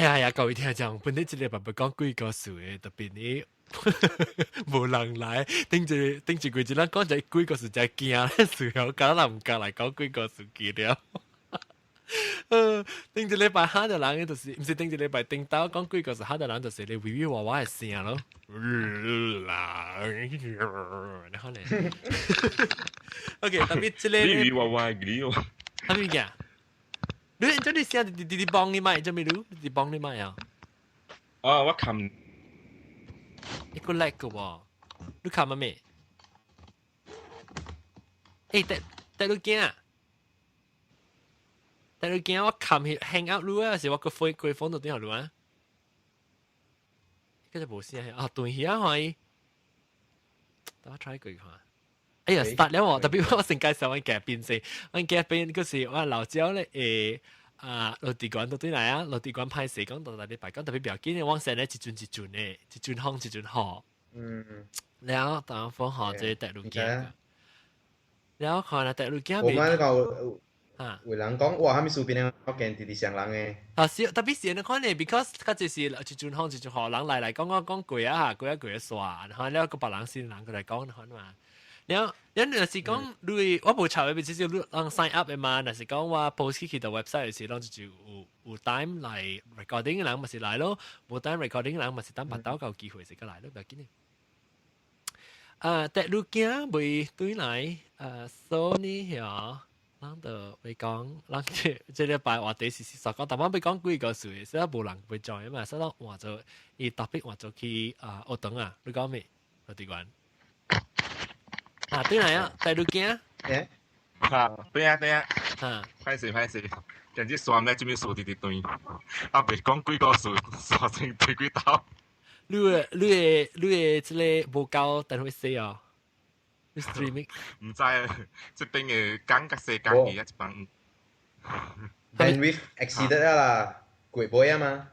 呀呀，各位聽眾，本來這禮拜欲講鬼故事的，特別呢無人來，頂一頂一季一咱講一個鬼故事才驚，事後敢若毋敢來講鬼故事去了。頂一禮拜嚇著人的就是，毋是頂一禮拜頂晝講鬼故事嚇著人就是你微微娃娃的聲咯。啦，然後呢？OK，特別這個微微娃娃的哦。啥物件？你這你聲佇佇佇幫你買，做咩你？佇幫你買啊？啊，我冚。一個 like 喎，你冚乜咩？欸，帶帶你驚啊！帶你驚我冚去 hang up 你啊，是我個飛過風就點下你啊？這就無聲啊，斷去啊，可以。等我 try 過看。哎呀，start 了喎！特別我先介紹我夾邊先，我夾邊嗰時我老椒咧啊，落地館都對來啊，落地館歹勢講到大禮拜講特別不要緊，往上咧一陣一陣的，一陣風一陣雨。然後當風雨這個大陸鏡，然後看啦大陸鏡。我們個有人講哇，啥物事變我見直直上人的。啊是，特別是你看呢，because 較濟是一陣風一陣雨，人來來講講講過啊，過啊過啊煞，然後了個別人先人過來講，看嘛。然後，然後若是講你，我無查的，至少你人 sign up 的嘛。若是講我 post 去到 website 時，攏就有有 time 來 recording 的人嘛是來咯，無 time recording 的人嘛是等別兜有機會時閣來咯，不要緊的。啊，第六件未對來，啊，所以遐，咱就欲講，咱這這禮拜話題是是講，但我欲講幾個事的，所以無人欲 join 嘛，所以咱換做伊特別換做去啊學堂啊，你講咩？學地關。啊，對來啊，第六件。欸？啊，對啊對啊。啊。歹勢歹勢，簡直線咧這邊數直直斷，啊，袂講幾個數，線成對幾道。你的你的你的這個無夠等會死哦。你 streaming？毋知啊，這邊的講較細講去啊一幫。 Bandwidth exceeded 啦，過尾啊嘛。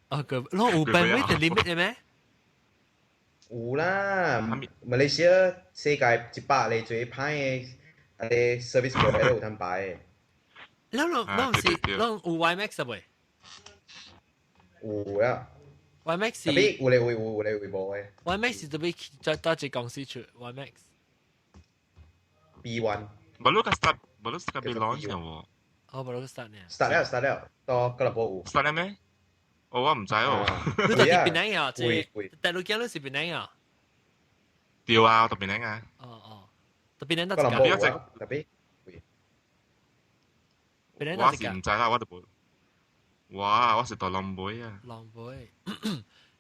啊，過，攏有 bandwidth limit 的咩？有啦，馬來西亞世界100個最歹的啊個 service provider 有通排的。咱攏攏是攏有 WiMAX 未？有啦。 WiMAX 特別有咧有有咧有無的。 WiMAX 是特別在佗一公司出 WiMAX。 B one。無你個 start，無你個被 launch 喎。哦，無你 start 呢？start 了，start 了，到吉隆坡有。 start 了咩？哦，我毋知哦。你到佇檳城啊？這大陸鏡你是檳城啊？對啊，我佇檳城啊。哦哦，佇檳城吉隆坡啊，特別。我是毋知啦，我都無。我是佇龍尾啊。龍尾。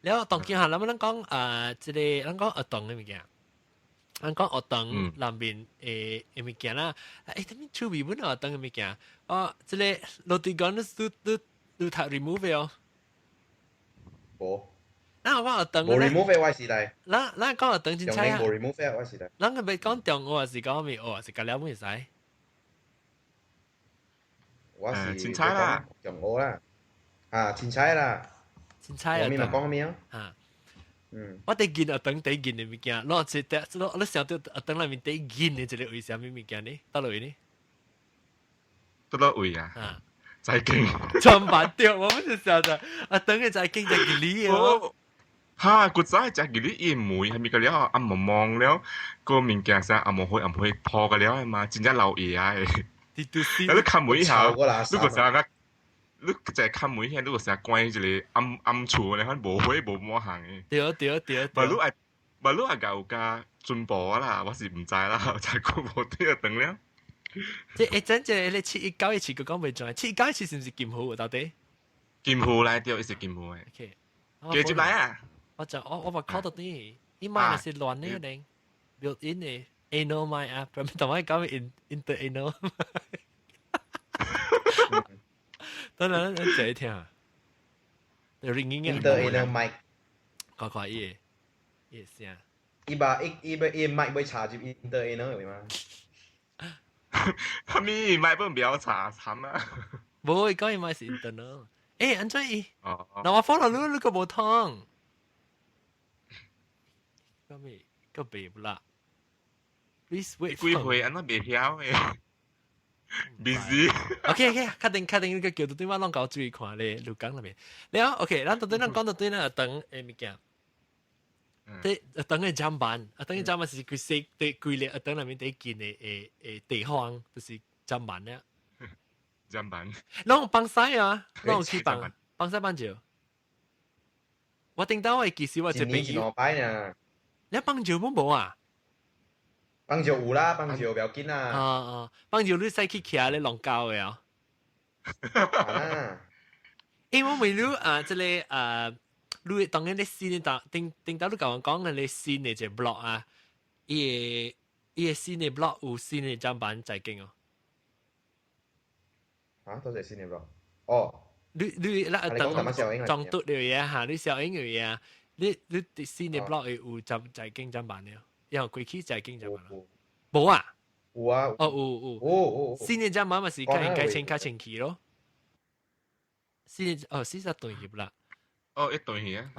了當今下，咱們講啊，這個咱講學堂的物件，咱講學堂內面的的物件啦。欸，啥物趣味本學堂的物件？哦，這個落地講你你你讀 remove 哦？無。咱我學堂無 remove 我時代。咱咱講學堂真彩啊！無 remove 我時代。咱個欲講中學還是講咩學？是甲了會使？我是凊彩啦，中學啦，啊，凊彩啦。凊彩啊！我咪講咩啊？啊，嗯，我第見學堂第見的物件，攞一隻，你想到學堂內面第見的一個為啥物物件呢？佗落位呢？佗落位啊？啊，財經。全版對，我們就想着啊，等個財經就義理哦。哈，古早食義理伊梅係咪個了啊？毛毛了，個物件啥啊？毛會啊？毛會破個了嘛，真正老爺啊！你都是。你看梅下，你個啥個？你就係看梅下，你個成關一個暗暗處，你看無火無滿行的。對對對。無你愛，無你愛有加進步啦，我是毋知啦，就個無對等了。這一陣這你71914個講袂轉，71914是毋是金湖到底？金湖來對，伊是金湖的。 OK，繼續來啊！我就我我把 call 到啲，伊買是亂的咧，built in 的 anal mic 啊，同埋講 in inter anal。等等，等這一聽，ringing 啊 inter anal mic，看看伊的伊的聲。伊把伊伊欲伊 mic 欲插入 inter anal 有嗎？啥物麥本不要插慘啊！無，伊講伊麥是 internal。欸，按怎伊？哦。那我 follow 你，你閣無通。個咩？個袂不啦？Please wait。幾歲按怎袂曉的？ busy。 OK OK，確定確定呢個叫到對我攏夠注意看咧，鹿港那邊。了 OK，咱到底咱講到對咱等誒物件。啲等嘅砧板，啊等嘅砧板是佢四對規個等內面第一件的誒誒地方，就是砧板咧。砧板。攏放屎啊！攏去放，放屎放尿。我頂到我其實我這邊兩擺呢。你放尿冇無啊？放尿有啦，放尿不要緊啦。啊啊，放尿你使去徛咧弄膠的啊。啊。因為我問你啊，這個啊。你當然你新的當頂頂到你甲我講嘅你新的一個 block 啊，伊個伊個新的 block 有新的砧板在經哦。啊，多謝新的 block。哦。你你那當裝嘟了嘢嚇，你小英嘅嘢，你你啲新的 block 有砧在經砧板了，然後過去在經砧板咯。無啊？有啊。哦，有有。有有。新的砧板嘛是較應該清較清氣咯。新的哦，四十斷入啦。哦，一對去啊！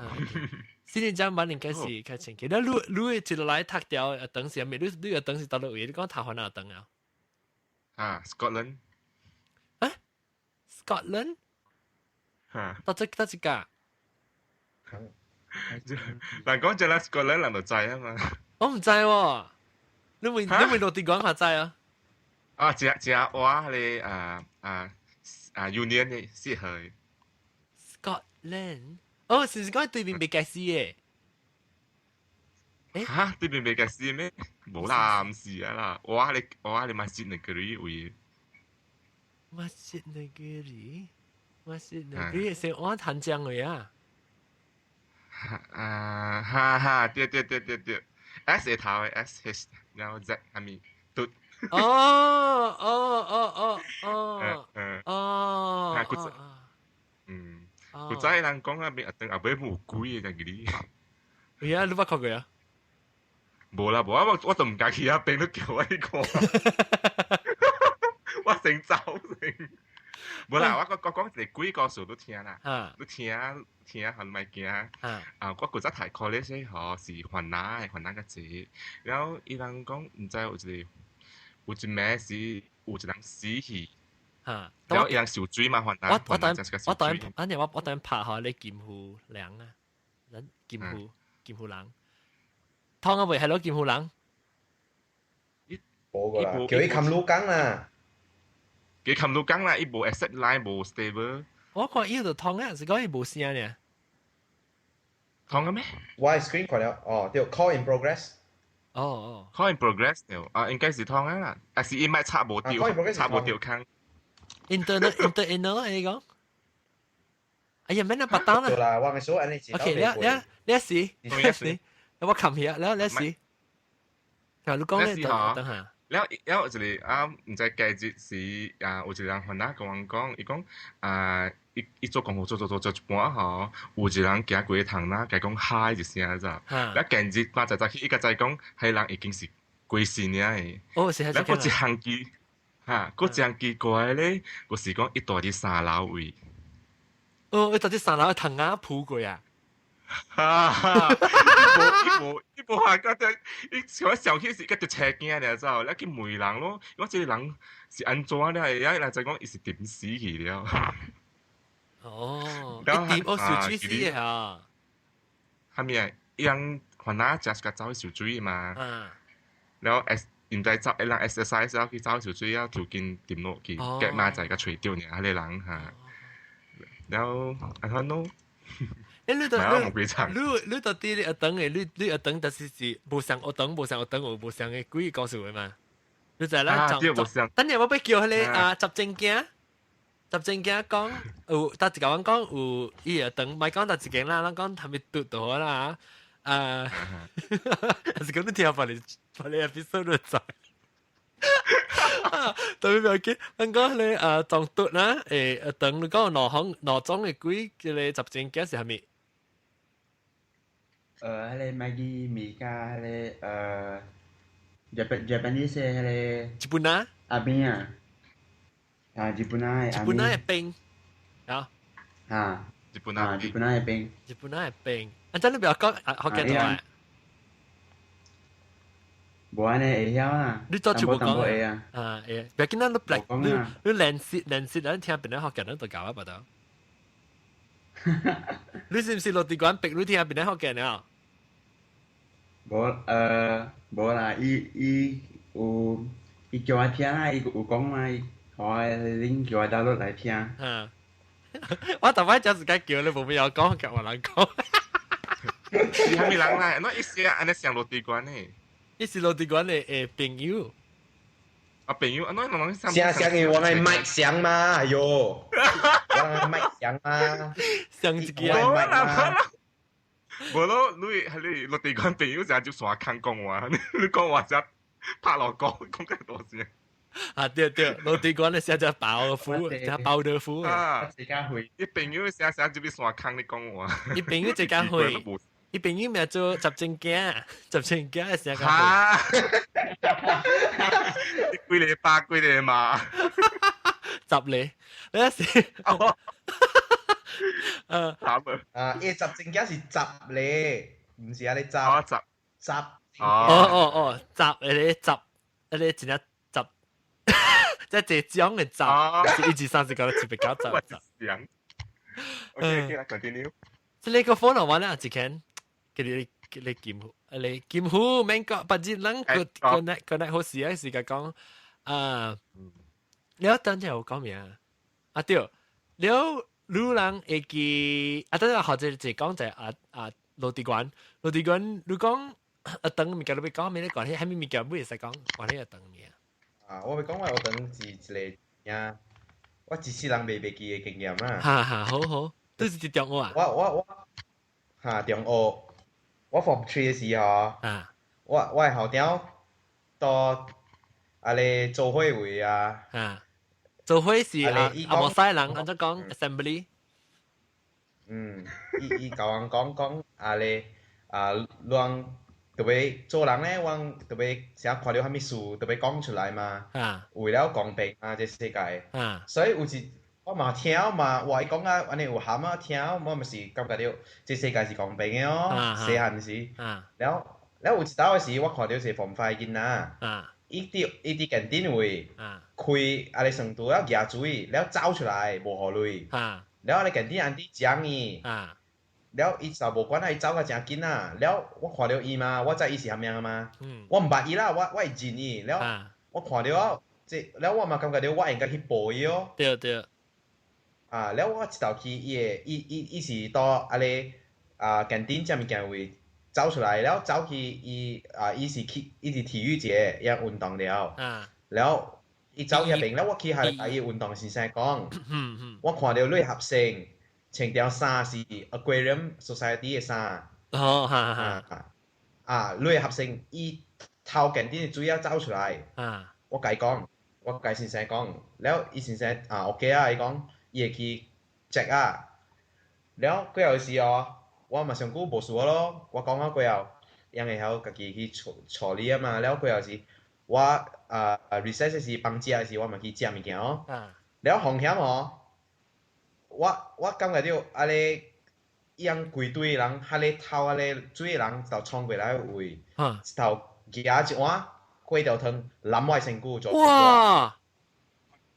新的砧板應該是較清氣。那你你一來讀掉等時，咪你你個等是到落位？你講頭番哪等啊？啊，Scotland。啊？Scotland？嚇？到這到這個？人講就啦，Scotland 人就知啊嘛。我唔知喎，你會你會落地講下知啊？啊，只只我咧啊啊啊 Union 的適合。 Scotland。哦，是是講對面袂解釋嘅。嚇，對面袂解釋咩？無啦，毋是啊啦，我咧我咧嘛是那個位。 Masjid Negeri，Masjid Negeri 是我譚江嘅啊。啊哈哈，對對對對對，S 頭嘅 S H，然後 Z 係咪？嘟。哦哦哦哦哦，哦，嗯。古早人講啊，邊一等後尾無鬼嘅，就你。係啊，你捌看過啊？無啦無啊，我我都唔敢去啊，邊都叫我去看。我先走先。無啦，我我我講一個鬼故事你聽啦，你聽聽係咪驚？啊，我古早讀 college 吼是雲南的，雲南個濟，然後伊人講毋知有一個有一暝是有一人死去。然後伊人受水嘛，雲南。我我等我等，反正我我等拍下你劍湖梁啊，人劍湖劍湖人，湯啊未係攞劍湖人？無個啦，叫伊冚鹿港啦。佢冚鹿港啦，伊無 accept line 無 stable。我看伊就通啊，是講伊無聲呢。通嘅咩？我 screen 看了，哦，對，call in progress。哦哦，call in progress 對，啊，應該是通啊啦，啊是伊咪插無掉，插無掉坑。 Internet internet 你講？哎呀，免那白單啦。對啦，我咪說按呢 OK，你你你試，你試，我冚起啊，你你試。啊，你講咧，等等下。了了有一個啊，毋知今日是啊，有一個人番仔共阮講，伊講啊，伊伊做功課做做做做一半吼，有一個人行過窗仔，共講嗨一聲咋。了今日我早早起，伊才知講，彼人已經是過身了的。哦，是了，閣一項奇，哈，閣一項奇怪咧，就是講伊住佇三樓位。哦，伊住佇三樓窗仔鋪過啊。哈哈，伊無伊無伊無下個只，伊我想起是個條車鏡爾走，你去問人咯，我這個人是按怎了？伊人就講伊是點死去了。哦，伊點哦受水死的哈？蝦米啊？伊人番仔食是走去受水嘛。然後 S 毋知走，伊人 exercise 了去走受水了，條筋沉落去，結馬仔個揣著爾，彼個人哈。然後按怎喏？欸，你到你你到底你學堂的，你你學堂就是是無相學堂，無相學堂有無相的幾個故事的嘛？你知啦？等下我欲叫彼个啊十正經，十正經講有，逐一甲阮講有伊學堂，莫講逐一間啦，咱講啥物拄就好啦。啊，還是講你聽別个別个 episode 就知。特別不要緊，咱講彼个啊撞拄啦，欸學堂你講兩行兩種的幾個十正經是啥物？彼個 Maggi 麵佮彼个Japan Japanese 彼個日本啊？阿邊啊？啊，日本啊！日本啊的冰啊？啊，日本啊，日本啊的冰，日本啊的冰。啊，真你不要講啊，好簡單。無按呢會曉啦。你做全部講會啊？啊，會。別見咱你你你練習練習，咱聽別人學嘅，咱就教啊，巴到。你是唔是落地館逼你聽別人學嘅呢？無無啦，伊伊有伊叫我聽啦，伊有講嘛，伊我拎叫我 download 來聽。啊！我頭擺就自己叫你，無必要講，叫我人講。是蝦米人來？那意思啊，按呢上落地館呢？伊是落地館的誒朋友。啊朋友，啊那人聲聲嘅我係麥響嘛，哎喲，我係麥響嘛，響一個啊，無啦無咯，你係你落地館朋友成日就山空講話，你講話只拍落講講較大聲。啊對對，落地館的寫只包符，只包豆腐啊，這間會。伊朋友寫寫就比山空你講話。伊朋友這間會。伊朋友名做十正囝，十正囝寫個。哈！幾個爸幾個媽？十個，你是？慘啊！啊，伊十正囝是十個，毋是啊，你十。哦，十。十。哦哦哦，十，個十，個真正十，即係這種的十，一、二、三、四、五、六、七、八、九、十。十。OK，OK，continue。這個 phone 我咧一間。佢哋佢哋劍虎，你劍虎免講，不知咱個個那個那好事啊，是講啊，了等陣我講咩啊？啊對，了女人會記啊，等陣學者就講就啊啊，落地館，落地館，你講啊等物件你欲講咩？你講迄蝦米物件，會使講講迄個等物啊？我欲講我等是一個呀，我一世人袂袂記的經驗啊。哈哈，好好，都是佇中學啊。我哈中學。我 form three 的時候，啊，我的校長到啊咧做伙會啊，啊，做伙是啊，啊無使人按怎講 assembly，嗯，伊伊共人講講啊咧啊，人特別做人咧，我特別成日看著啥物事特別講出來嘛，啊，為了公平啊，這世界，啊，所以有一我嘛聽嘛，哇！伊講啊，按呢有含啊，聽我嘛是感覺著這世界是公平的哦，細漢時，了了有一道的時，我看著一個 form five 囡仔，伊佇伊佇電頂位開啊咧床拄了舉水，了走出來無予鐳，了啊咧電頂安弟講伊，了伊就無管啊，伊走甲誠緊啊，了我看著伊嘛，我知伊是蝦米人嘛，我毋捌伊啦，我我會認伊，了我看著啊，這了我嘛感覺著我應該去報伊哦。對對。啊！了我一頭去伊的，伊伊伊是到啊咧啊 canteen 食物件位走出來，了走去伊啊伊是去伊是體育節，伊運動了，了伊走去遐邊，了我去遐共伊運動先生講，我看著你學生穿條衫是 Aquarium Society 的衫，哦，哈哈，啊，你的學生伊偷 canteen 的水仔走出來，我共伊講，我共先生講，了伊先生啊 OK 啊，伊講。伊會去 check 啊，了過後時哦，我嘛上久無事咯，我講啊過後，伊會曉家己去處處理啊嘛。了過後時，我啊 recess 時放假時，我嘛去食物件哦。了風險哦，我我感覺著啊咧，伊人規隊人，哈咧偷啊咧水的人就衝過來位，一頭舉一碗粿條湯淋我的身軀做。哇！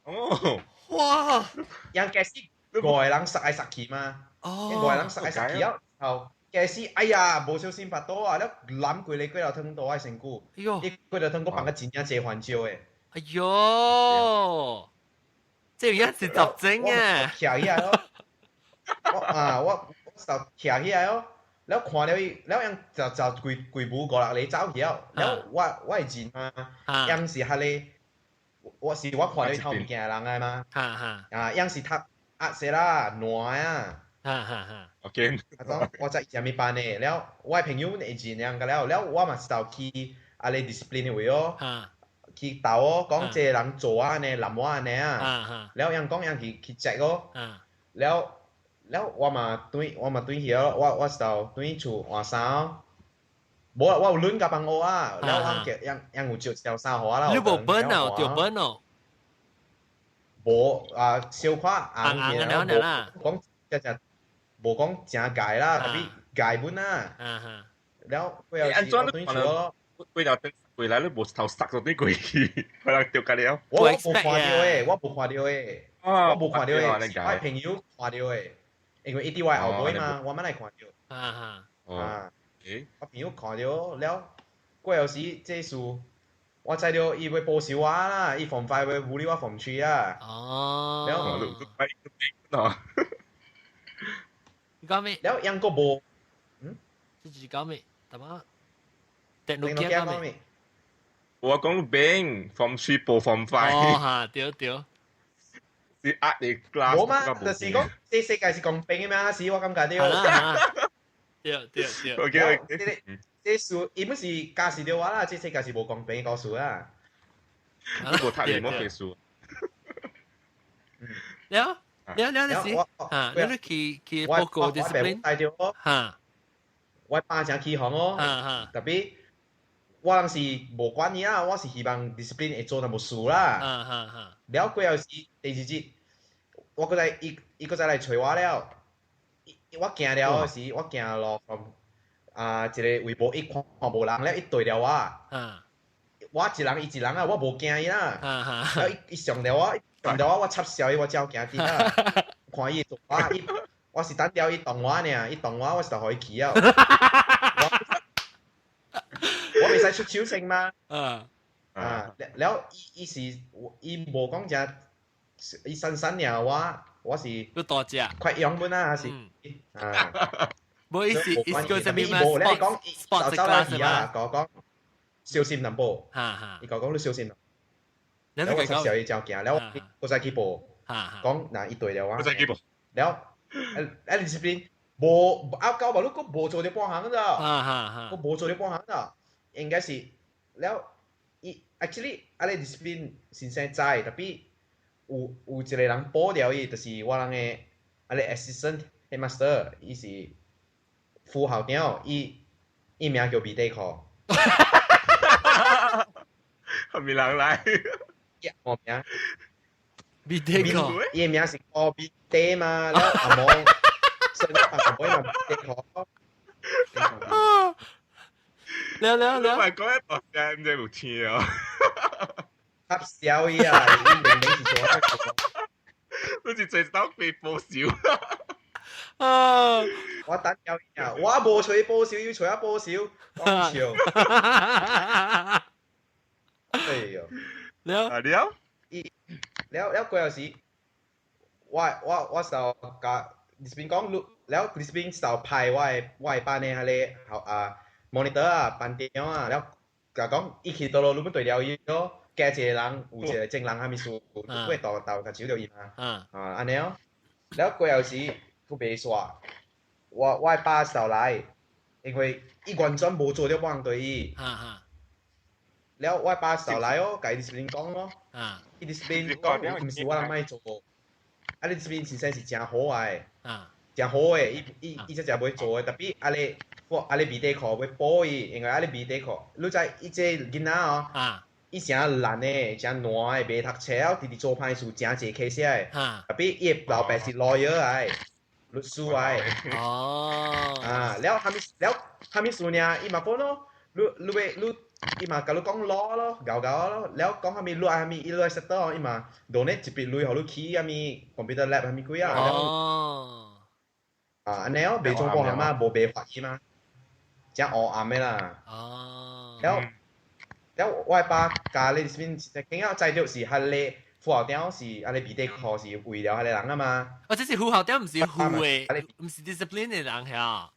哦。哇！人假使五個人殺來殺去嘛，五個人殺來殺去了後，假使哎呀無小心腹肚啊，了淋規个粿條湯到我身軀，哎喲，伊粿條湯閣放甲真正濟番椒的。哎喲，這有影是雜症啊！徛起來咯，我啊我我就徛起來咯，了看著伊，了𪜶就就規規舞五六个走去了，了我我會認嘛，𪜶是彼个。我是我看著伊偷物件的人來嘛，啊，𪜶是讀壓說啦，爛啊，哈哈哈，OK，啊，我知伊啥物班的，了我的朋友會認𪜶個了，了我嘛是頭去啊咧 discipline 的位哦，去鬥哦，講這個人做啊按呢，淋我按呢啊，了𪜶講𪜶去去 check 哦，了了我嘛轉我嘛轉去哦，我我是頭轉厝換衫哦。無啊，我有輪共幫我啊，了我叫𪜶𪜶有借一條衫予我啦。你無本哦，著本哦。無啊，小可紅紅的了啦。講只只無講誠界啦，特別界本啊。了過後是我轉厝咯。幾條燈幾回來你無頭塞到啲過去，可能掉架了。我無看到誒，我無看到誒，我無看到誒，我朋友看到誒，因為伊佇我後尾嘛，我慢來看到。啊啊！我朋友看到了，過後時這事，我知道伊欲報仇我啦，伊 form five 欲侮辱我 form three 啊。哦。了。你講咩？了，楊國無。嗯？這是講咩？淡仔？電腦機講咩？我講冰 form three 報 form five。哦哈，對對。是壓力 class。無嘛，就是講這世界是公平的嘛，是我感覺著。對對對。 OK OK。這事伊本是教示著我啦，這世界是無公平的故事啦。你無讀你冇計數。了了了，你是啊？你去報告 discipline？嚇！我爸誠起哄哦，特別我人是無管伊啦，我是希望 discipline 會做淡薄事啦。了過後是第二日，我閣再伊伊閣再來揣我了。我行了時，我行路啊一個位無伊看無人了，伊對著我。我一人伊一人啊，我無驚伊啦。了伊伊上著我，上著我，我插潲伊，我走行佇啦。看伊做我，伊我是等著伊動我爾，伊動我，我是就予伊去啊。我袂使出手先嘛。啊，了伊伊是伊無講誠，伊散散爾，我我是。你大隻。快樣本啊，還是啊？無意思，意思講啥物嘛？無，你講 sport 走來去啊，講小心淡薄。伊講你小心。了我插潲伊走行，了我再去報，講若伊對著我。我再去報。了，啊你這邊無啊到無你閣無做著半項咋？閣無做著半項咋？應該是了，伊 actually 啊你 discipline 先生知，特別有一個人保著伊，就是我人的啊你 assistant headmaster，伊是副校長，伊伊名叫彼得科。係咪人來？我名。彼得科。伊名是柯彼得嘛，了阿毛，所以阿毛嘛彼得科。了了了。唔係講一大聲，唔知有聽哦。插潲伊啊！伊明明是做好似最當被報仇。啊！我等了伊啊！我無揣伊報仇，伊揣我報仇，講笑。哎呦！了啊了！伊了了過後時，我就共 discipline 講，了 discipline 就派我的班的彼个校啊 monitor 啊班長啊，了共講伊去倒落，你欲對著伊咯，加一個人有一個證人啥物事，你會鬥鬥共手著伊嘛？啊，按呢哦。了過後時，閣袂煞，我的爸就來，因為伊完全無做著半項對伊。了我爸就來哦，共 discipline 講咯。伊 discipline 講，毋是我人莫做。啊，你 discipline 先生是誠好的，誠好的，伊伊伊才誠欲做的，特別啊你我啊你彼得科欲保伊，因為啊你彼得科，你知伊這囡仔哦，伊誠懶的，誠懶的，袂讀冊了，直直做歹事，誠濟 case 的。特別伊的老爸是 lawyer 來，律師來。哦。啊，了啥物了啥物事爾，伊嘛講咯，你你欲你。伊嘛共你講 law 咯，𠢕𠢕咯，了講啥物你愛啥物，伊來 settle 哦，伊嘛 donate 一筆鐳予你去啥物 computer lab 啥物鬼啊。哦。啊，按呢哦，袂做半項嘛，無袂發伊嘛，誠黑暗的啦。哦。了了，我的爸共你這邊傾了知著是彼个副校長是彼個彼得科是為了彼個人啊嘛。哦，這是副校長，毋是副的，毋是 discipline 的人遐。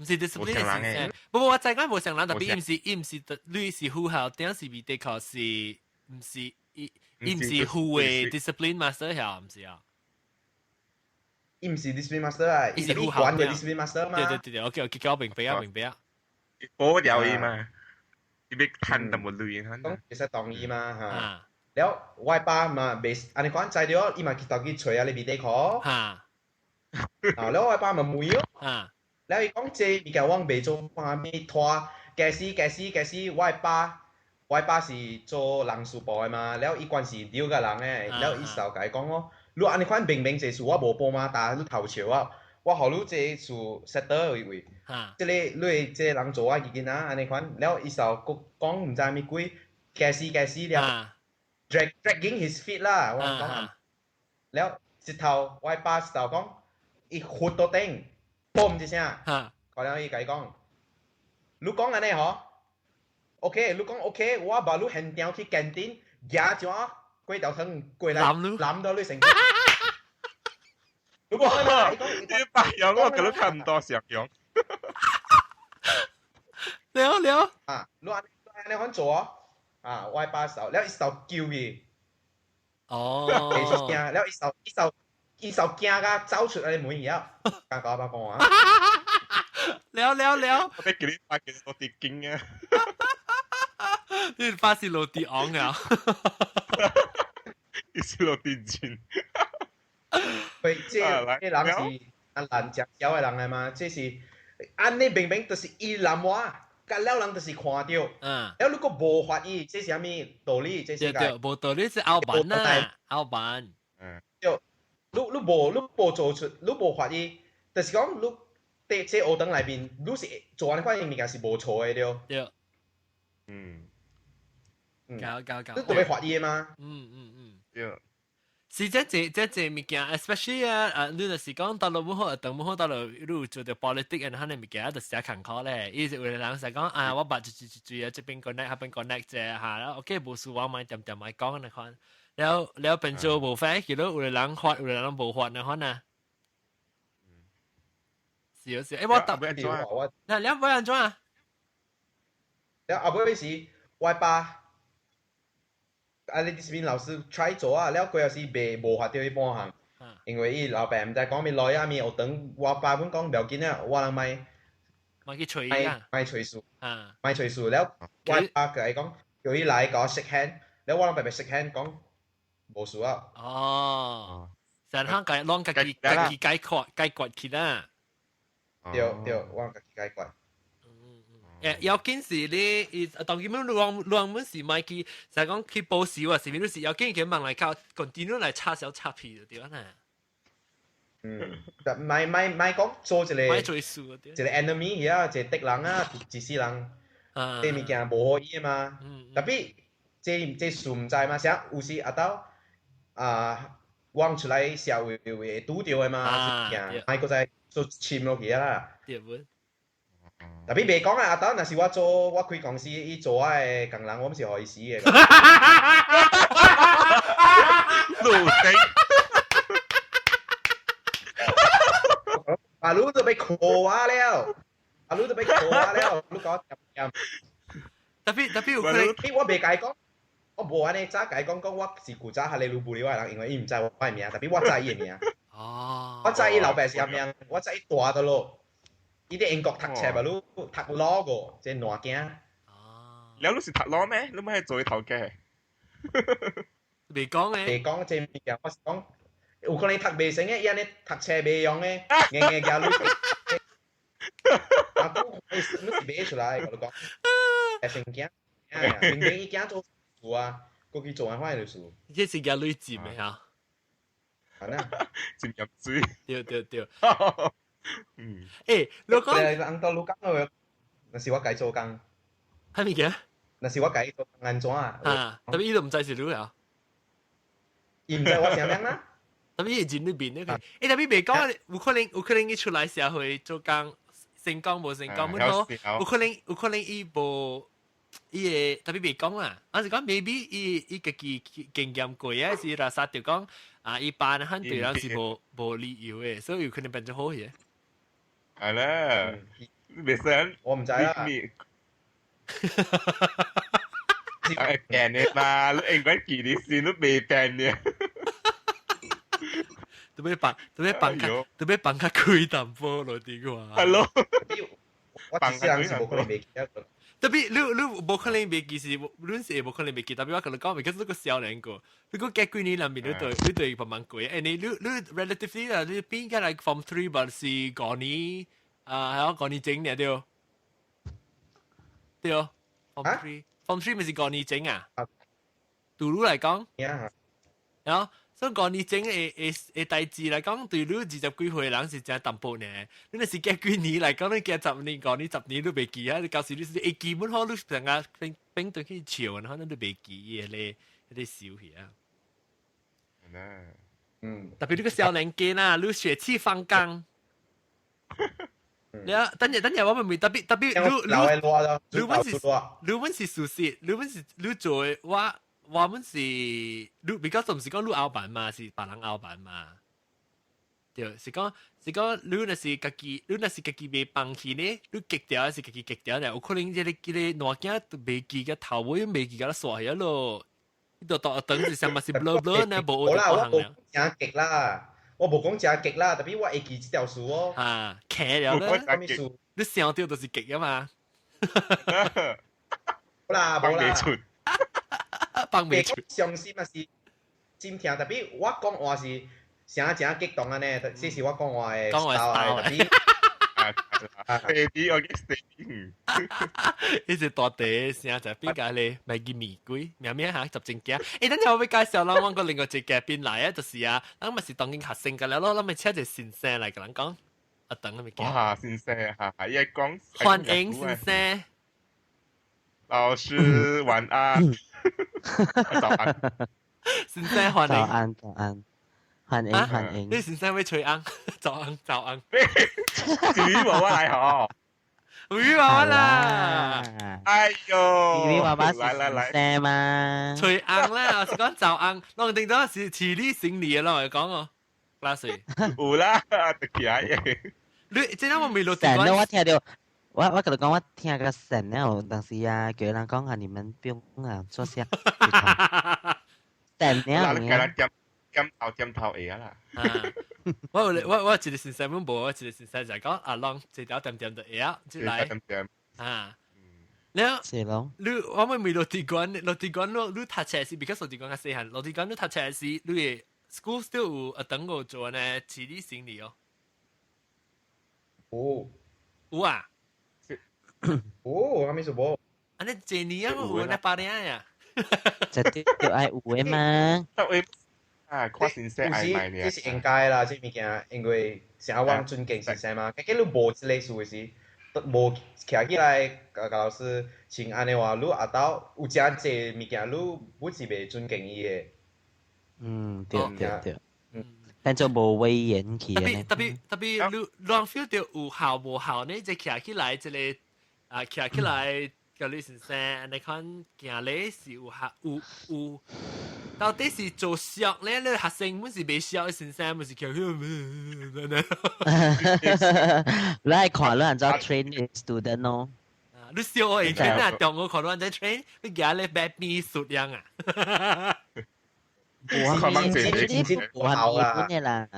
毋是 discipline 的先生，不過我知講無相人，特別伊毋是伊毋是你是副校長是彼得科是毋是伊伊毋是副的 discipline master 遐，毋是啊？伊毋是 discipline master 啊，伊是副校長 discipline master 嘛。對對對對，OK OK，我明白啊，明白啊。保掉伊嘛，伊欲趁淡薄鐳。講會使同意嘛嚇。了我爸嘛袂按呢講知著，伊嘛去頭去揣啊你彼得科。嚇。啊，了我爸嘛問咯。嚇。了伊講這物件我袂做啥物拖，假使假使假使我的爸是做人事部的嘛，了伊關係了解人的，了伊就共伊講咯，你按呢款明明這事我無報嘛，但你偷笑啊，我予你這事 settle 位位，這个你這个人做我囡仔按呢款，了伊就閣講毋知啥物鬼，驚死驚死了，dragging his feet 啦，我講，了一頭我爸一頭講，伊忽到頂，嘣一聲，過了伊共伊講，你講按呢吼，OK，你講 OK，我把你現場去 canteen，舉一碗粿條湯過來，攬到你成。如果你白樣我覺得看唔到上樣。了了。啊，你按按呢款做啊，我把手，了伊手救伊。哦。袂出驚，了伊手伊手伊手驚甲走出來門以後，剛甲我爸講啊。了了了。我俾叫你發嘅落地經啊！你發是落地昂啊！你是落地經。佢這這人是啊難食潲的人來嘛？這是按呢明明就是伊攬我，甲了人就是看著。了如果無發伊，這是啥物道理？這是對對，無道理是後辦啊，後辦。對，你你無你無做出，你無發伊，就是講你佇這學堂內面，你是做按呢款物件是無錯的對。對。搞搞搞。你都欲罰伊的嘛？對。是這這這這物件，especially 啊，啊，你若是講到落無好，等無好到落，你有做著 politics and 彼个物件，就是誠艱苦咧。伊是有的人是講啊，我捌一一一啊，這邊 connect，彼邊 connect 者嚇，然後 OK 無事，我莫恬恬莫講按呢款。了了變做無法，其實有的人罰，有的人無罰按呢款啊。是啊是，欸，我答，那了欲按怎啊？了後尾是我爸。啊！你這邊老師 try 做啊，了過後是袂無法著彼半項，因為伊老爸毋知講啥物來啊，物學堂，我爸本講無要緊啊，我人莫莫去揣伊啊，莫揣事，莫揣事了，我爸共伊講，叫伊來共我 shake hand，了我人白白 shake hand 講無事啊。哦，成項家攏家己家己解決解決去啦。對對，我家己解決。誒，要緊是你，伊當今你講你講是莫去，就講去報仇啊，是咪？你是要緊去問來靠，continue 來插小插屁就對啦。嗯，莫莫莫講做一個，莫做事一個 enemy 啊，一個敵人啊，一世人，這物件無好伊嘛。Tapi 這這事毋知嘛，啥有時阿兜啊，往出來社會會拄著的嘛，物件莫閣再做深落去啊。對不？ Tapi 袂講啊，阿兜，若是我做，我開公司，伊做我的工人，我毋是予伊死的。路頂。阿魯都欲 call 我了，阿魯都欲 call 我了，你講恬恬。 Tapi tapi 有可能，我袂共伊講，我無按呢早共伊講講，我是古早哈利魯布里我的人，因為伊毋知我的名，tapi 我知伊的名。我知伊老爸是啥名，我知伊大佗落。伊佇英國讀冊嘛，你讀 law 個，這爛囝。了你是讀 law 咩？你毋係做伊頭家？袂講咧。袂講這物件，我是講有可能讀袂成的，伊按呢讀冊袂用的，硬硬舉鐳。啊，你是買出來，我講。會成驚，明明伊囝做事啊，過去做完壞事。這是舉鐳錢的哈。啊那，錢入水。對對對。嗯，欸，你講，人到你講個，若是我家做工，啥物件？若是我家做工按怎啊？啊，tapi 伊都毋知是你啊。伊毋知我啥人啊？ Tapi 伊認你面咧，欸，tapi 袂講，有可能有可能伊出來社會做工，成功無成功，乜都有可能有可能伊無伊會，tapi 袂講啦。啊是講 maybe 伊伊家己經驗過啊，是啦，啥就講啊，伊班肯對人是無無理由的，所以有可能變做好嘢。係啦，袂使，我毋知啦。係病的嘛，你應該記你先，你袂病的。都欲放，都欲放較，都欲放較開淡薄落啲個。係咯，我一世人是無可能袂記得。 Tapi 你你無可能袂記是，你是無可能袂記。Tapi 我共你講，because 你閣少年過，你閣隔幾年內面，你對你對慢慢過。欸，你你你 relatively 啦，你變起來 form three 吧是五年啊，係講五年前爾對。對，form three，form three 咪是五年前啊？對你來講，然後。所以講你整嘅嘅嘅代誌來講，對你20幾歲人是真淡薄呢。你若是過幾年來講，你過十年、5年、10年你袂記啊。你到時你是會記本好，你成個變變對去笑，然後你都袂記伊個咧，彼個笑去啊。特別你個少年家啦，你血氣方剛。你啊，等陣等陣，我問特別特別，你你們是你們是事實，你們是你做的，我們是你比較唔是講你後板嘛，是別人後板嘛。對，是講你若是家己，你若是家己袂放棄呢，你激掉是家己激掉咧，有可能這個爛囝都袂記個頭尾袂記個煞去咯。你就當等是啥物是 blur blur 呢？無好啦，我無誠激啦，我無講誠激啦，特別我會記這條數哦。啊，騎了啦，你想到就是激啊嘛。好啦，無啦。放袂出。傷心嘛是真聽，特別我講話是誠誠激動按呢，這是我講話的講話特別。 Steady，我 steady。一直大地聲就比較咧，咪叫玫瑰，咩咩嚇，十正驚。欸，等陣我要介紹咱我個另外一個嘉賓來啊，就是啊，咱咪是當今學生㗎了咯，咱咪請一個先生來共咱講。啊，等我咪哇，先生嚇，伊講歡迎先生。老師晚安。早安。先生歡迎。早安，早安。歡迎歡迎。你先生會吹安，早安早安。魚娃娃來嗬，魚娃娃啦。哎呦，魚娃娃來來來，先嘛。吹安啦，是講早安，攏定到是遲你行李咯，我講哦，拉水。有啦，得起來耶。你這兩我未落。神咯，我聽到，我跟你講，我聽個神咧，有當時啊，叫人講啊，你們不用啊，坐下。神了。點頭點頭會啊啦。我我一個先生本無，我一個先生就係講啊，攏一條點點就會啊，就來啊。了，是咯。你我們未落地關，落地關你讀冊時，比較落地關較細漢，落地關你讀冊時，你的 school still 有啊等我做呢，起立行禮哦。有。有啊。有，啥物事無？啊，你這年啊，有那八年呀。絕對愛有的嘛。啊，看先生愛買呢。這是應該啦，這物件，因為成日往尊敬先生嘛。假如你無這個事的時，都無徛起來，共老師請安的話，你下晝有誠濟物件，你本是袂尊敬伊的。嗯，對對對。嗯，但就無威嚴起。特別特別特別，你讓 feel 到有效無效呢？就徛起來，這個啊，徛起來，共你先生，你看行禮是有效有有。到底是做小咧？你學生本是袂小，先生本是徛起來。你係看你按怎 train student 咯？你小學會啊，中學看你按怎 train，你行咧白變數樣啊？有啊，有效啦，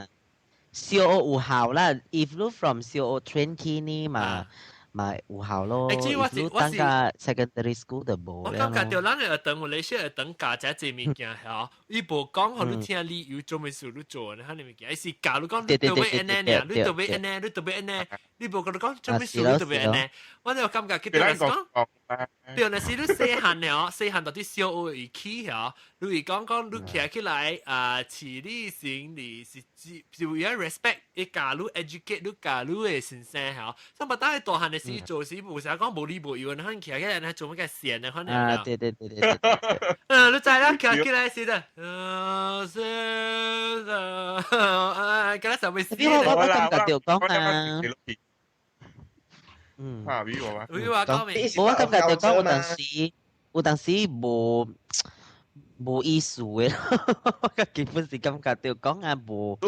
小學有效啦。If you from 小學 train 起呢嘛。嘛有效咯。欸，我是我是 secondary school 就無。我感覺著咱學堂有咧些學堂教這濟物件吼，伊無講予你聽理由做咩事你做，你彼物件，伊是教你講你特別按呢爾，你特別按呢，你特別按呢，你無共你講做咩事你特別按呢。我就感覺佢對來講，對，若是你細漢了，細漢到底小學會起吼，你會講講你徛起來啊，起立行禮是是為了 respect，伊教你 educate 你教你的先生吼，所以當大漢的時做時無啥講無理無由，你可能徛起來，你做乜嘅線呢？可能啊，對對對對對。嗯，你知啦，徛起來時的，嗯，是的，啊，敢若上面死。我感覺就講啊。嗯。啊，比我啊。比我講咩？我感覺就講有當時無意思的，我基本是感覺就講啊無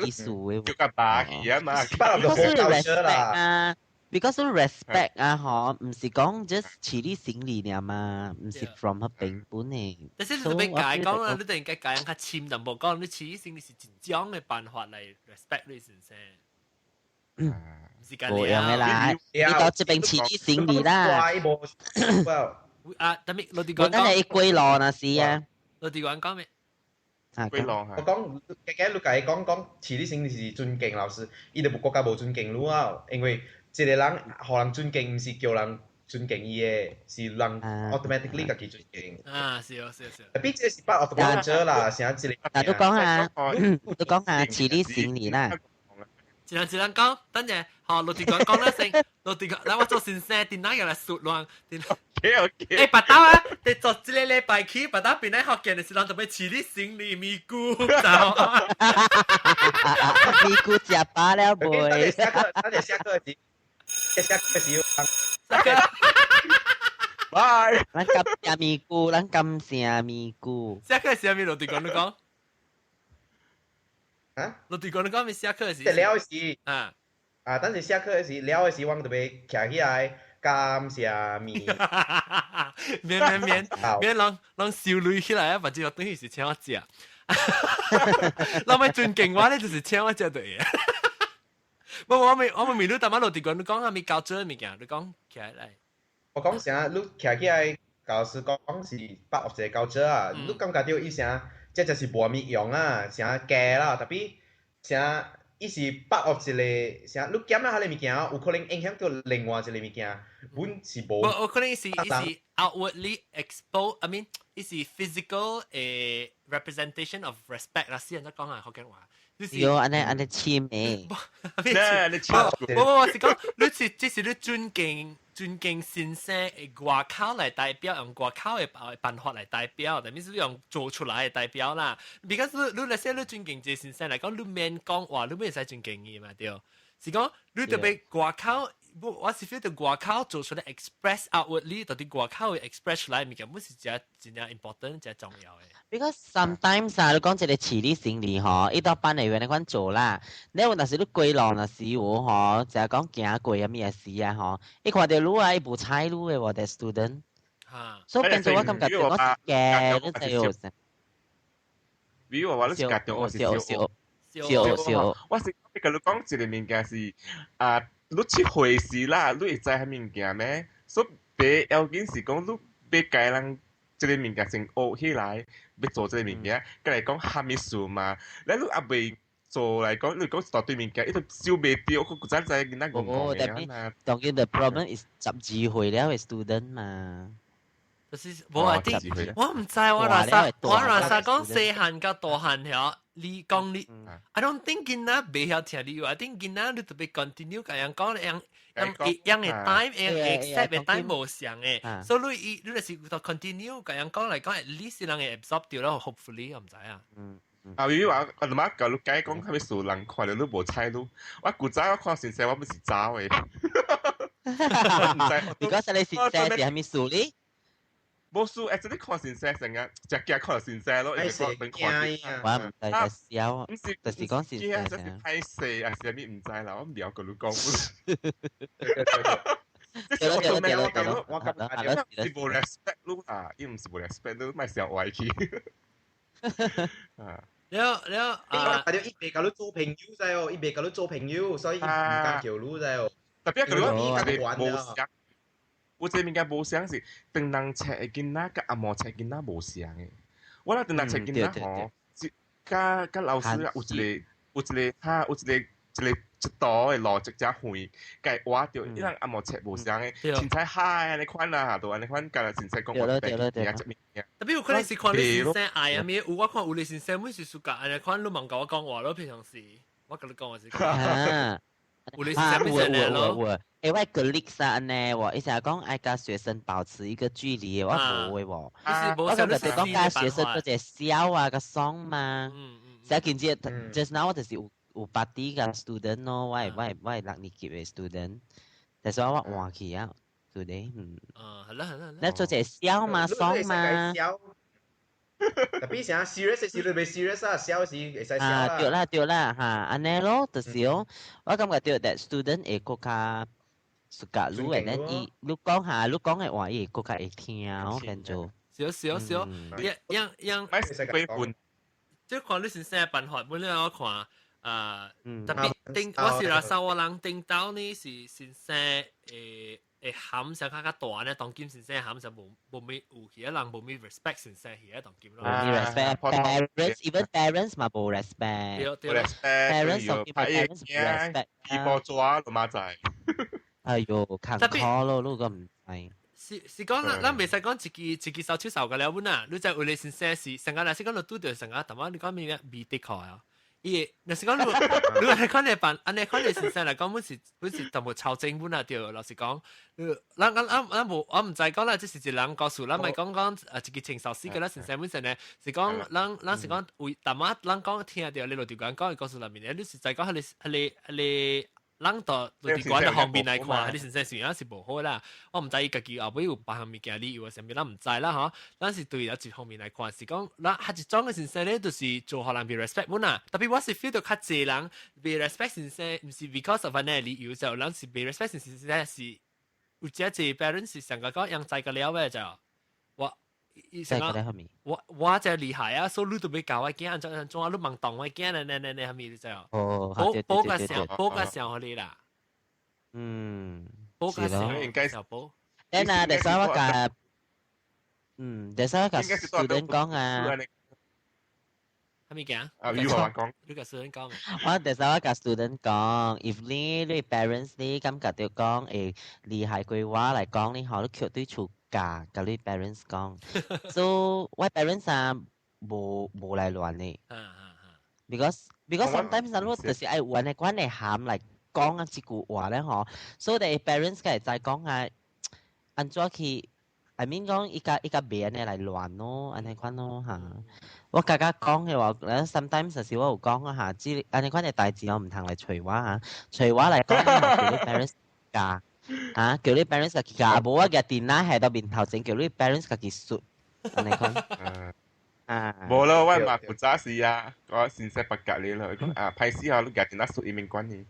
意思的。叫個霸氣啊嘛。 Because respect 啊。Because respect 啊，嗬，毋是講 just 起立行禮爾嘛，毋是 from 彼邊本的。但是你特別解講啦，你突然間解較深淡薄講，你起立行禮是一種的辦法來 respect 你先生。嗯，是咁無用的啦，你到這邊起立行禮啦。啊，特別老弟講講，等下伊過路若是啊。老弟講講咩？過路我講，計你共伊講講起立行禮是尊敬老師，伊就無國家無尊敬你啊，因為。一個人予人尊敬，毋是叫人尊敬伊嘅，是人 automatically 家己尊敬。啊，是哦，是哦，是哦。特別這是 part of culture 啦，成這個。嗱，都講下，都講下似你成年啦。一人一人講，等陣，好，陸地講講啦先，陸地講，嗱我做先生，電腦又來數亂，電腦。 OK。欸，白刀啊，你做這個禮拜去，白刀邊咧學見的是人特別似你成年咪咕，咪咕食飽了未？下課，等陣下課時，下課時。拜。咱感謝咪咕，咱感謝咪咕。下課時咪陸地講你講。啊？陸地講你講咪下課時。了時。啊。啊，等陣下課時，了時我特別徛起來。感謝咪，免免免免，人人笑淚起來啊！反正我等於是請我食，人咪尊敬我咧，就是請我食對。無我未我未你淡仔落地講，你講下咪教做物件，你講起來。我講啥？你徛起來，教師講是百學一個教做啊！你感覺到伊啥？這就是無物用啊，啥假啦，特別啥？伊是百學一個啥？你減了彼個物件，有可能影響到另外一個物件，本是無。我可能是伊是 outwardly expose，I mean，伊是 physical 誒 representation of respect 啦。私人都講啊，福建話。喲，按呢按呢簽嘅。咩？你簽？無無無，是講你是這是你尊敬尊敬先生的外口來代表，用外口的辦法來代表，但是用做出來的代表啦。because 你你來說你尊敬這先生來講，你免講話，你免使尊敬伊嘛對？是講你特別外口，我是 feel 到外口做出來 express outwardly，到底外口會 express 出來物件，本是真真正 important，真重要的。 Because sometimes 啊，你講這個處理生理吼，伊到班內面那款做啦，你有若是你過路若是有吼，就係講行過啊物事啊吼，伊看到你啊，伊無睬你的喎，the student。所以變做我感覺我是假，你知有？比如話你是家長，我是小小小小，我是你甲你講一個物件是啊，你7歲時啦，你會知彼物件咩？所以第要緊是講你欲共人這個物件先學起來，欲做這個物件，佮來講蝦米事嘛？你你猶未做來講，你講一大堆物件，伊都收袂著，我古早知囡仔講講的啊。當然 the problem is 12歲了的 student 嘛。就是無啊，啲我唔知我若啥我若啥講細漢佮大漢曉，你講你，I don't think 囡仔袂曉聽你話，I think 囡仔你特別 continue 共人講，用用用的 time 用 accept 的 time 無相的，所以你你若是 continue 共人講來講，at least 人會 absorb 掉咯，hopefully 我毋知啊。啊，比如話我阿媽教你解講，蝦米事人看到你無睬你，我古早我看先生我不是走的。如果你先生是蝦米事呢？無事，actually 看先生成日只驚看先生咯，因為我等看。我唔知就笑，唔是就是講先生。就是歹勢，還是啥物毋知啦，我唔了佮你講。對咯對咯對咯對咯，我感覺是無 respect 你啊，伊毋是無 respect 你，莫想歪去。啊。了了啊！啊！伊袂佮你做朋友知哦，伊袂佮你做朋友，所以伊毋敢叫你知哦。特別佢講伊家己無相，有一個物件無相是，唐人冊的囡仔佮紅毛冊囡仔無相的。我咧唐人冊囡仔吼，佮佮老師啊有一個有一個哈有一個一個一道的路直接遠，共伊挖著，伊人紅毛冊無相的，凊彩嗨按呢款啦，就按呢款，共凊彩講話對對對。特別有可能是看你先生愛啊咩？有我看有你先生每是暑假按呢款，你茫共我講話咯，平常時我佮你講話是。有你先生咩有有有。欸，我 colleague 啊，呢，我伊成日講愛佮學生保持一個距離，我無的喎。我感覺就講佮學生做一個笑啊，個爽嘛。成日見這 just now 我就是有有 party 佮 student 咯，我係我係我係六年級的 student，但是我換去啊，today 嗯。啊，好啦好啦。你做一個笑嘛，爽嘛。特別啥 serious 時你袂 serious 啊，笑時會使笑啊，對啦對啦嚇，按呢咯，就是哦，我感覺對 that student 會閣較 suka 你的，咱伊你講下，你講的話，伊會閣較會聽哦，變做。少少少，樣樣樣。即看你先生的辦法，本來我看啊，特別頂我是來說我人頂到呢是先生會會含上較較大呢，當今先生含上無無咩有其他人無咩 respect 先生去當今咯。無 respect parents even parents 嘛無 respect。對對。 parents 當今 parents 無 respect。伊無抓就馬仔。哎喲，坎坷咯，如果毋知。係。是講咱袂使講一支一支手手手個了本啊！你在有咧先生是成個，若是講你拄著成個，淡仔你講咩咩的確啊？伊若是講你按呢款的辦，按呢款的先生來講，本是淡薄超正本啊！對，老實講，咱無我毋知講啦，這是一人故事，咱莫講講啊一個情壽司個啦，先生本身呢是講咱是講為淡仔咱講聽著你落地講講的故事內面咧，你實在講彼個。咱到落地館的方面來看，你先生是是無好啦。我毋知伊家己後尾有別項物件理由，啥物咱毋知啦吼。咱是對一方面來看，是講咱較一種的先生咧，就是做予人被 respect 本啊。特別我是 feel 到較濟人被 respect 先生，毋是 because of 按呢理由，就咱是被 respect 先生是有遮濟 parents 是上個講樣知個了的就我。成個我真厲害啊！所以你都欲教我囝，按怎按怎啊？你盲動我囝咧咧咧咧，蝦米就哦，補補個上補個上予你啦。補個上應該小補。誒嗱，第三我甲，第三我甲 student 講啊。蝦米講？啊，你話講，你甲 student 講。我第三我甲 student 講，if 你 parents 你感覺到講會厲害過我來講，你好，你絕對厝教共你 parents 講，so 我 parents 啊無來亂的，because sometimes 啊，你就是愛有按呢款的涵來講啊這句話咧吼，所以 parents 會知講啊，按怎去，I mean 講伊較袂按呢來亂咯，按呢款咯嚇。我家家講的話，sometimes 有時我有講啊嚇，這按呢款的代誌我毋通來揣我嚇，揣我來講，叫你 parents 教。啊！叫你 parents 家己教，無我舉電腦喺到面頭前，叫你 parents 家己術，按呢款。啊！無咯，我嘛負責是啊，我先生不夾你咯，講啊，歹勢啊，你舉電腦術伊免管你。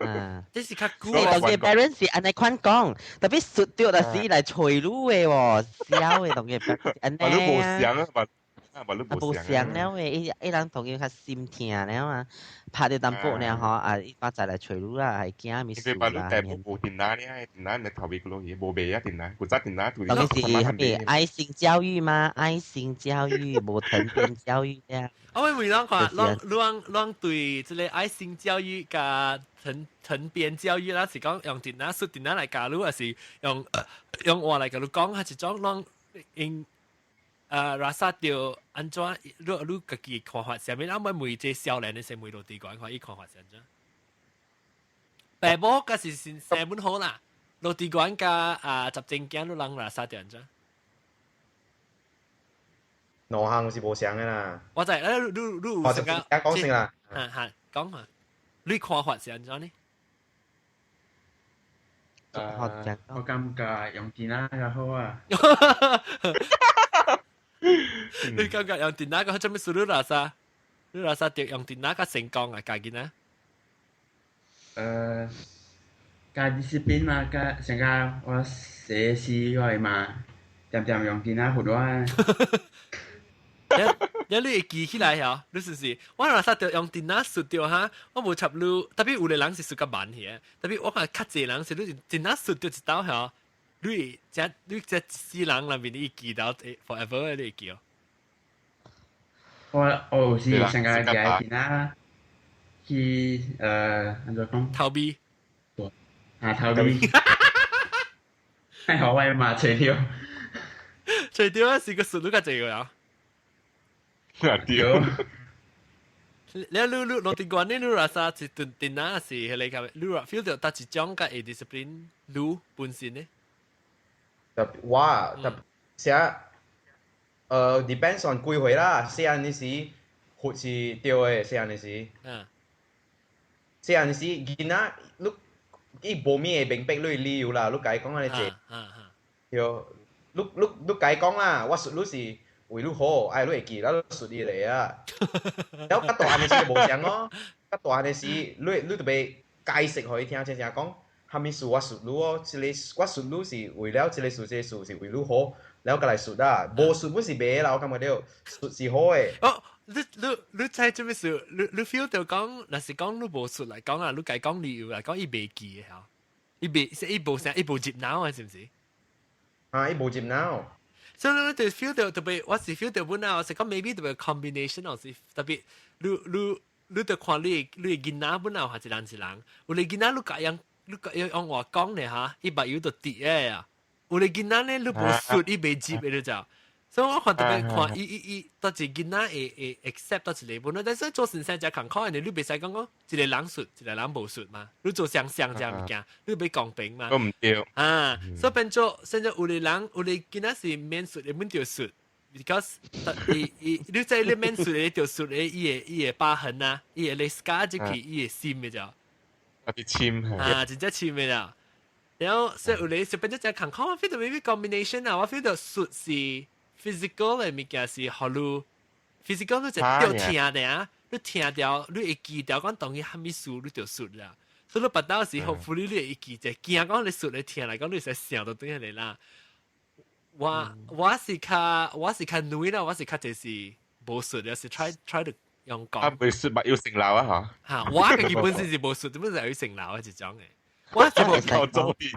啊！這是較久你當嘅 parents 是按呢款講，特別術著就是來揣你的喎，痟的當嘅 parents 按呢啊。你無想啊，嘛無想了的，伊人當然較心疼了啊，拍著淡薄爾吼，啊，伊把再來揣你啦，係驚物事啦。因為無電腦呢，電腦你頭尾個落去，無賣啊電腦，古早電腦。當然是蝦米愛心教育嘛，愛心教育，無藤鞭教育啊。我問你看，攏對這個愛心教育佮藤鞭教育啦，是講用電腦、術電腦來教你，還是用話來共你講，還是種攏用？拉薩著按怎？你家己看法啥物？咱欲問這少年的先問落地管，看伊看法是按怎？爸母閣是先生本好啦，落地管佮啊雜正囝，你人拉薩著按怎？兩項是無相的啦。我知，你有成個講先啦。哈哈，講下，你看法是按怎呢？我感覺用電腦較好啊。你感覺用電腦個做咩事？你拉薩，你拉薩著用電腦較成功啊？家己呢？較 discipline 嘛，較成個我寫詩我嘛，恬恬用電腦學我。你你會記起來嗬？你是不是？我拉薩著用電腦術著哈，我無插你，特別有的人是術較慢去，特別我看較濟人是你電腦術著一道嗬。你這一世人內面，你記到 forever 你會記哦。我有時成個舉電腦去按怎講？逃避。啊，逃避。係我嘛，揣著。揣著啊，是個術都較濟個啊。對。你落地關你你啥是電電腦是彼個，你 feel 到佗一種較會 discipline 你本身呢？特我特寫depends on 幾歲啦，細漢時罰是對的，細漢時。細漢時囡仔，你伊無物會明白你的理由啦，你共伊講按呢濟。對，你共伊講啦，我術你是為你好，愛你會記，了你術伊個啊。了較大漢的時無相哦，較大漢的時，你著欲解釋予伊聽，親像講，啥物事我術你哦，這個我術你是為了這個事，這個事是為你好，了閣來術啊，無術本是袂啦，我感覺著術是好的。哦，你知做咩事？你 feel 到講，若是講你無術來講啊，你共伊講理由來講，伊袂記的吼，伊袂，伊無啥，伊無入腦啊，是毋是？啊，伊無入腦。所以你就 feel 到特別，我是 feel 到本來我是講 maybe 特別 combination 哦，是特別你就看你囡仔本來還是人是人，有的囡仔你共樣你共用話講咧哈，伊目油就滴的啊。有啲囡仔咧，你無術伊袂接嘅就。所以我看特別看伊伊伊，到一囡仔會會 accept 到一個本，但是做先生就艱苦，你袂使講講一個人術，一個人無術嘛。你做相相這物件，你欲公平嘛？都毋對。啊，所以變做現在有啲人有啲囡仔是免術的，免著術，because 伊伊你在你免術的著術的，伊個伊個疤痕啊，伊個 scar 就去伊個心的就。特別深。啊，真正深的啦。然後所以有啲就變做真艱苦，我 feel 到 maybe combination 啊，我 feel 到術是 physical 的物件是予你 physical 你就著疼的啊，你疼著你會記著講當伊啥物事你就術啦。所以你腹肚時 hopefully 你會記者，驚講你術你疼來講你會使想到對嚟啦。我我是較我是較女啦，我是較就是無術的，是 try to 用講。啊，袂術嘛要成鬧啊嚇。嚇，我家己本身是無術，點解就要成鬧啊？這種的。我係夠做戲，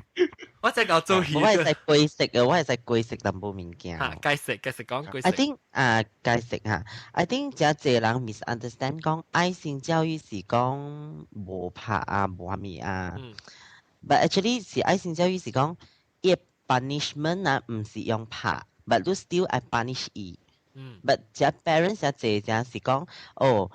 我真係夠做戲。我係使歸食嘅，我係使歸食淡薄物件。嚇，解釋解釋講歸食。 I think 啊，解釋嚇。I think 真濟人 misunderstand 講愛心教育是講無拍啊，無啥物啊。But actually 是愛心教育是講，伊 punishment 啊，毋是用拍，but 你 still 愛 punish 伊。But 這 parents 這濟這是講，哦，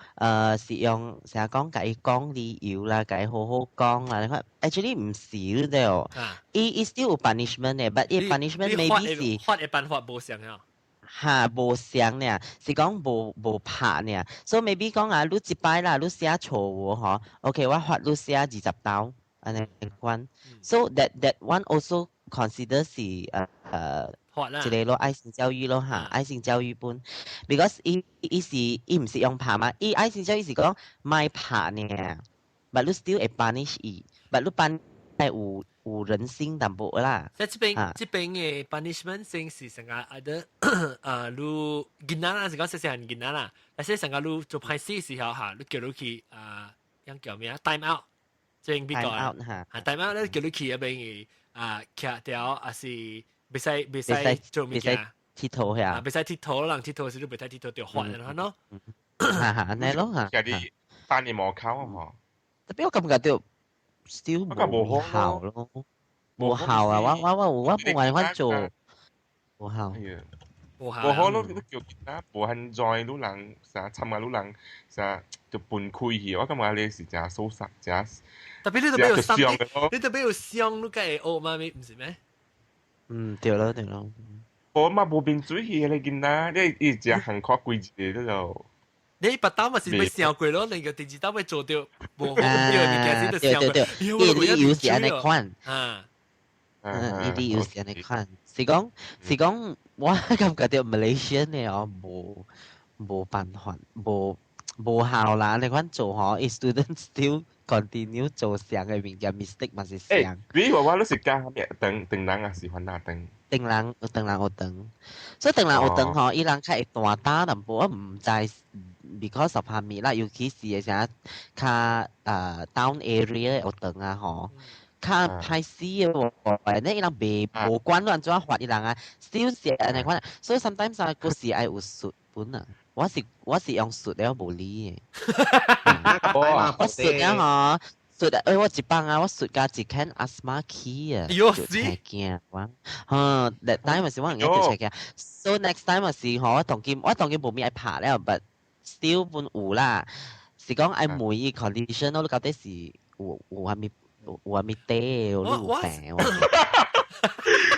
是用成日講共伊講理由啦，共伊好好講啦。你看，actually 毋是的哦。伊伊 still 有 punishment 的，but 伊 punishment maybe 是罰的辦法無相啊。哈，無相呢，是講無無拍呢。所以 maybe 講啊，你一擺啦，你寫錯誤嗬，OK，我罰你寫20刀，按呢款。So that one also consider 是一個咯愛心教育咯嚇，愛心教育本，because 伊伊是伊毋是用拍嘛，伊愛心教育是講莫拍呢，but 你 still 會 punish 伊，but 你 punish 有有人性淡薄啦。即這邊這邊的 punishment 先是成個啊的啊，你囡仔啦，是講細細漢囡仔啦，但是成個你做歹事時候嚇，你叫你去啊，樣叫咩啊？time out，這邊比較啊，time out 咧叫你去嗰邊啊，徛掉，還是袂使袂使做物件？𨑨迌呀，袂使𨑨迌，人𨑨迌時你袂使𨑨迌就罰然後咯。哈哈，按呢咯嚇。家己翻你毛口啊嗬。特別我感覺到 still 無效咯，無效啊！我我我我無辦法做，無效。無效。無好咯，你叫囡仔無肯在女人啥參加女人啥就分開去，我感覺你是誠疏散，誠。特別你特別有傷，你特別有傷，你該會學嘛？毋是咩？嗯，對咯對咯。我嘛無變水去，你囡仔，你伊誠艰苦規一個咯。你腹肚嘛是欲想過咯，你個第二道欲做著無好對物件，是對對對，伊理由是按呢款，嗯，伊理由是按呢款，是講是講，我感覺著 Malaysia 呢哦，無無辦法，無無效啦，你款做吼，伊 student still continue 做相个物件 mistake 嘛是相。你話我你是教咩？唐唐人還是番仔唐？唐人，唐人學堂，所以唐人學堂吼，伊人較會大膽淡薄，我毋知 because of 蝦米啦，尤其是會啥較down area 學堂啊吼，較歹死的喎，那伊人袂無管亂怎罰伊人啊，still 是按呢款，所以 sometimes 啊，閣是愛有術本啊。我是我是用術了無理的，我術了吼。術啊！我一放啊，我術甲一間 asthma 起啊，就太驚我。呵，that time 是我唔記得太驚。So next time 是吼，我當今我當今無物愛拍了，but still 本有啦。是講愛問伊 condition，我到底是有有啥物有啥物底，有有病。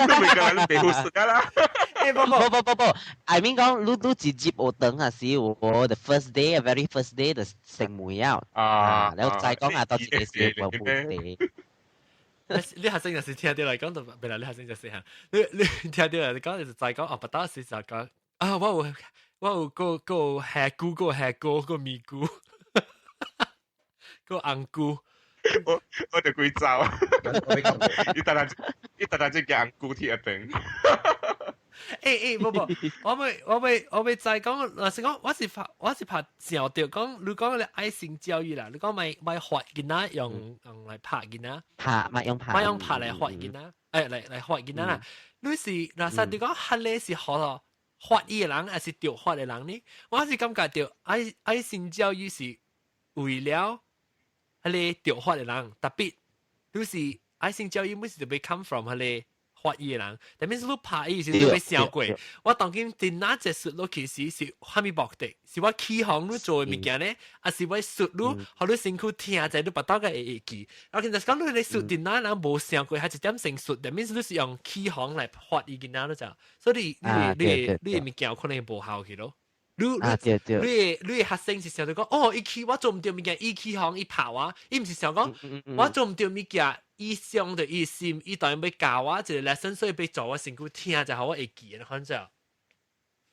你咪講你別有術啦。不不不不不，I mean 講你你直接學堂啊是我 the first day，very first day 就先問了，啊，然後再講啊，到一個時無問題。你學生就是聽到來講就，本來你學生就是嚇，你你聽到來講就是再講哦，不到時就講啊，我有我有個個下菇個下菇個咪菇個紅菇。我我就規走，伊逐日伊逐日就叫紅菇鐵一頓。欸欸，無無，我欲我欲我欲再講，老實講，我是拍我是拍想著講，你講你愛心教育啦，你講莫莫罰囡仔用用來拍囡仔，拍莫用拍，莫用拍來罰囡仔，欸來來罰囡仔啦。你是若實你講彼个是好罰伊的人，還是著罰的人呢？我是感覺著愛愛心教育是為了彼个著罰的人，特別你是愛心教育，每是著欲 come from 彼个罰伊的人，但係你拍伊時你欲想過，我當今真那隻術落其實是啥物目的？是我起哄你做的物件呢，還是我術你，予你身軀聽者你腹肚個會記？我其實講你你術真那人無想過，係一點成術，但係你是用起哄來罰伊囡仔咯就，所以你你你的物件有可能無效去咯。你你你的學生是想著講，哦，伊起我做毋著物件，伊起哄伊拍我，伊毋是想講我做毋著物件，伊傷著伊心，伊當然欲教我一個 lesson，所以欲做我身軀聽就予我會記的反正。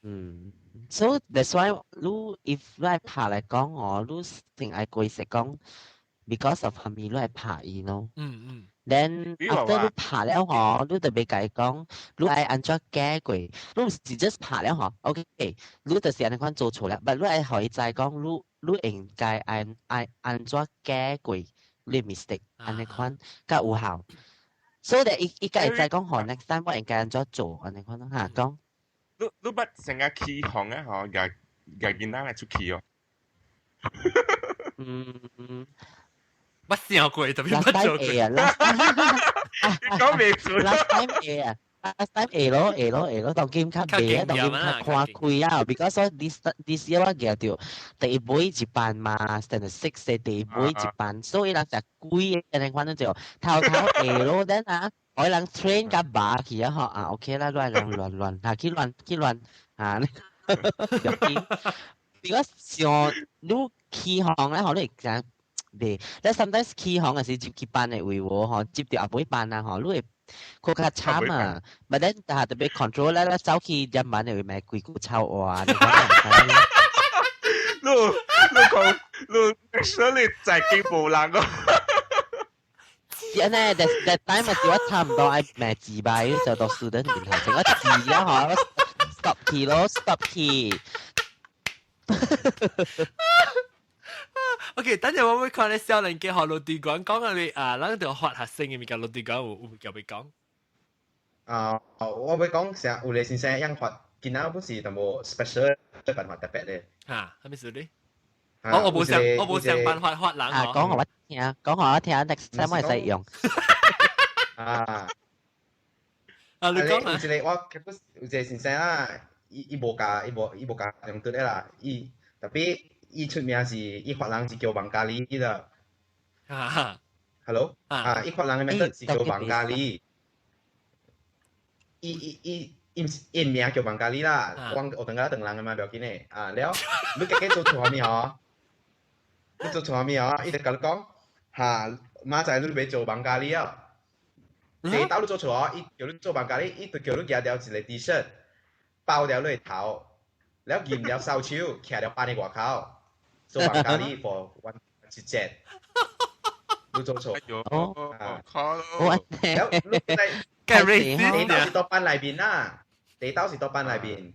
嗯，so that's why 你 if 你愛拍來講哦，你先愛解釋講，because of 蝦米你愛拍伊咯。Then after 你拍了吼，你就欲共伊講，你愛按怎改過，你毋是 just 拍了吼，OK，你就是按呢款做錯了，but 你愛予伊知講，你你應該按按按怎改過你 mistake，按呢款較有效。所以伊伊會知講吼，next time 我應該按怎做，按呢款咯嚇講。你你捌成日起哄啊吼，共共囡仔來出去哦。嗯。捌想過，特別捌做過。啊，講袂出。 Last time 會啊，last time 會咯會咯會咯，當今較袂啊，當今較看開啊，because this year 我舉著第一尾一班嘛，standard six 的第一尾一班，所以人就幾個人反正就頭頭會咯，等啊，我人 train 甲拔去啊，吼啊，OK 啦，亂亂亂亂，啊去亂去亂啊，要緊，because 像你起哄咧，吼你會知。袂，但 sometimes 起哄嘅時入去班的位喎，吼，接著後尾班啊，吼，你會較較慘啊。But then 但係特別 control 咧，咧走去入班的位咪規句臭話，你講你你講你所以在經無人個。是安尼，that time 是我差唔多愛賣自敗，就讀書等面頭前，我字啊，吼，我 stop 去咯，stop 去。 OK，等陣我會看你少年家學陸地館講啊，你啊，咱就發學生嘅物件，陸地館有有物件欲講。啊，我欲講成有個先生樣發，今仔本是淡薄 special 的辦法特別咧。嚇，啥物事咧？我無想，我無想辦法罰人。啊，講予我聽，講予我聽，next time 我會使用。啊。啊，你講啊。有一個我有一個先生啊，伊伊無教，伊無伊無教用得啦，伊特別。伊出名是伊罰人是叫孟加里啦。啊，Hello，啊，伊罰人的名字是叫孟加里。伊伊伊伊毋是伊名叫孟加里啦，我學堂甲唐人的嘛，無要緊的。啊，了，你家己做錯啥物吼？你做錯啥物吼？伊就共你講，哈，明仔載你欲做孟加里啊。第一道你做錯哦，伊叫你做孟加里，伊就叫你舉掉一个 T-shirt，包掉你的頭，了含了掃帚，徛佇班的外口。做孟加里 for one 一節，你做錯。哦，哦，了你在第一道是佇班內面啦，第一道是佇班內面，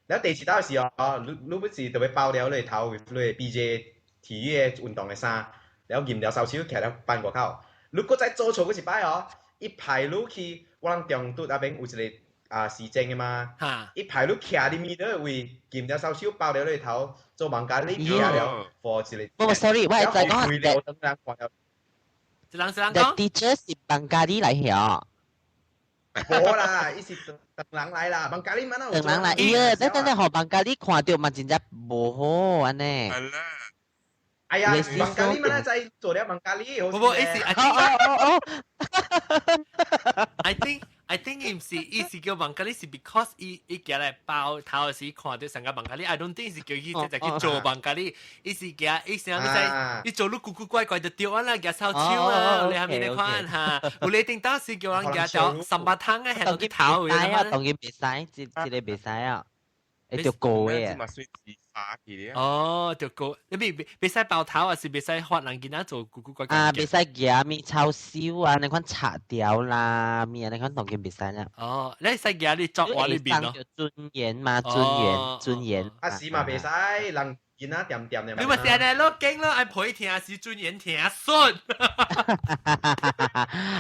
了第二道是哦，你你不是就欲包掉你的頭，你的 PJ 體育的運動的衫，了含了掃帚徛佇班外口，你閣再做錯閣一擺哦，伊派你去我人中拄那邊有一個啊市政的嘛，伊派你徛佇面的位，含了掃帚包了你的頭，做孟加里徛了，for 一個。不，sorry，我會知講。一人一人講。 teacher 是孟加里來曉。無啦，伊是唐人來啦，孟加里嘛唐人來，伊個等等等，予孟加里看著嘛真正無好按呢。係啦。哎呀，孟加里嘛在做了孟加里。無無，伊是 I think 哦哦 I think 伊毋是，伊是叫孟加里是 because 伊伊行來包頭時看著成個孟加里，I don't think 是叫伊直接去做孟加里，伊是行伊啥物使，伊做你古古怪怪就對啊啦，舉掃帚啊，你下面你看哈，有你頂當時叫人舉條三八湯啊，係到頭嘅。當然袂使，這這個袂使啊，會著告的。哦，著告，你袂袂使包頭，還是袂使罰人囡仔做古古怪怪？啊，袂使舉物抄手啊，那款拆掉啦，物啊，那款當然袂使啦。哦，你使舉你作畫裏邊咯。尊嚴嘛，尊嚴，尊嚴。啊是嘛，袂使人囡仔恬恬的。你咪成日咯驚咯，愛陪聽是尊嚴聽順。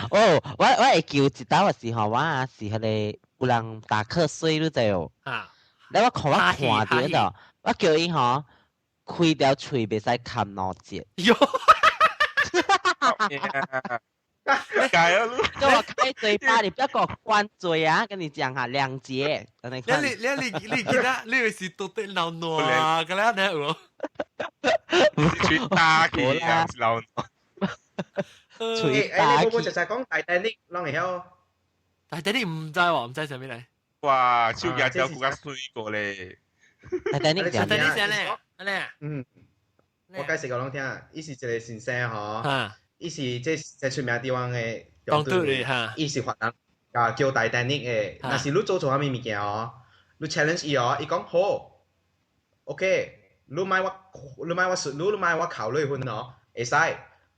哦，我我會記一道時候，我是彼個有人打瞌睡，你知無？啊！你我看我看著就。我叫伊吼開條喙袂使含兩節。喲，解啊！叫我開嘴巴，你不要給我關嘴啊！跟你講哈，兩節。你你你你記得你是到底鬧暖嘅啦，你有？吹打起啊，鬧吹打起。你冇就係講大丹尼，啷會曉？大丹尼唔知喎，唔知啥物嚟。哇！手舉條更加水過咧。大丹尼，大丹尼啥咧？咧？嗯，我解釋個攏聽，伊是一個先生嗬。伊是這這出名地方的中隊哈，伊是越南啊叫大丹尼的。若是你做錯啥物物件哦，你 challenge 伊哦，伊講好，OK，你莫我，你莫我輸，你莫我扣你分哦，會使。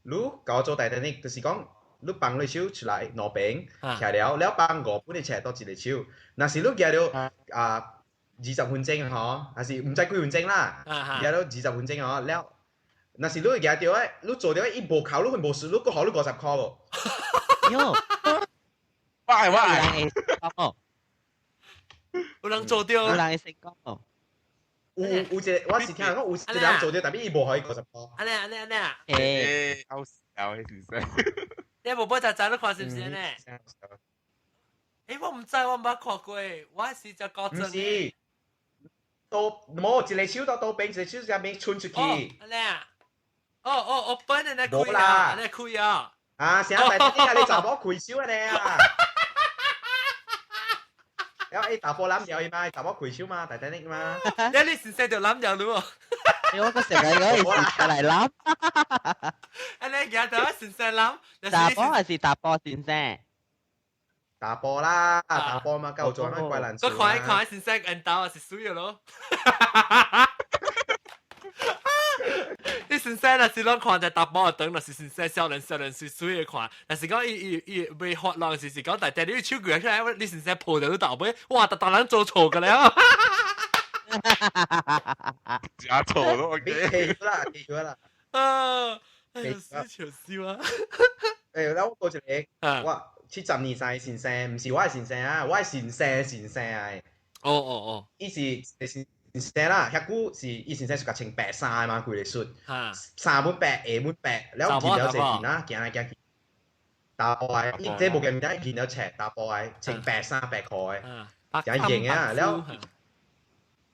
你共我做大丹尼，就是講你放你手出來兩邊，徛了了放五本的冊到一個手。若是你舉著啊20分鐘吼，還是毋知幾分鐘啦，舉著20分鐘吼了。若是你會舉著的，你做著伊無扣你分無輸，你閣予你50箍無？喲，我愛我愛，哦，有人做著，有人會成功哦。有有一個，我是聽人講有一個人做著，但伊無予伊50箍。按呢按呢按呢啊！欸，好笑的是啥？你無報就知你看是毋是呢？欸，我毋知，我毋捌看過，我是只高真。毋是，倒無一個手到倒邊，一個手這邊伸出去。按呢啊！哦哦，我本來開啊，來開啊！啊，成日大啲啊，你查某開手啊你啊！然後查甫攬掉伊嘛，查某開手嘛，大大力嘛。你先生就攬掉你喎。我個成日嗰時過嚟攬。啊，你記得先生攬。打波還是打波先生？打波啦，打波嘛，夠做那怪難。我看一看先生按刀是水了咯。你先生若是攏看著查某長，若是先生少年少年水水的看，若是講伊伊伊袂發浪是是講大大你手舉起來，你先生抱著你頭尾，哇！逐逐人做錯個了。假錯咯，記咗啦，記咗啦。啊！哎呀，死笑死啊！欸，我過一個，我70年前先生，毋是我的先生啊，我的先生先生啊。哦哦哦，伊是先生啦，遐久是伊先生是共穿白衫嘛，規個恤，衫本白，下本白，了見了一個囡仔行來行去，查埔的，伊這無見物見了冊查埔的，穿白衫白褲的，誠型啊，了，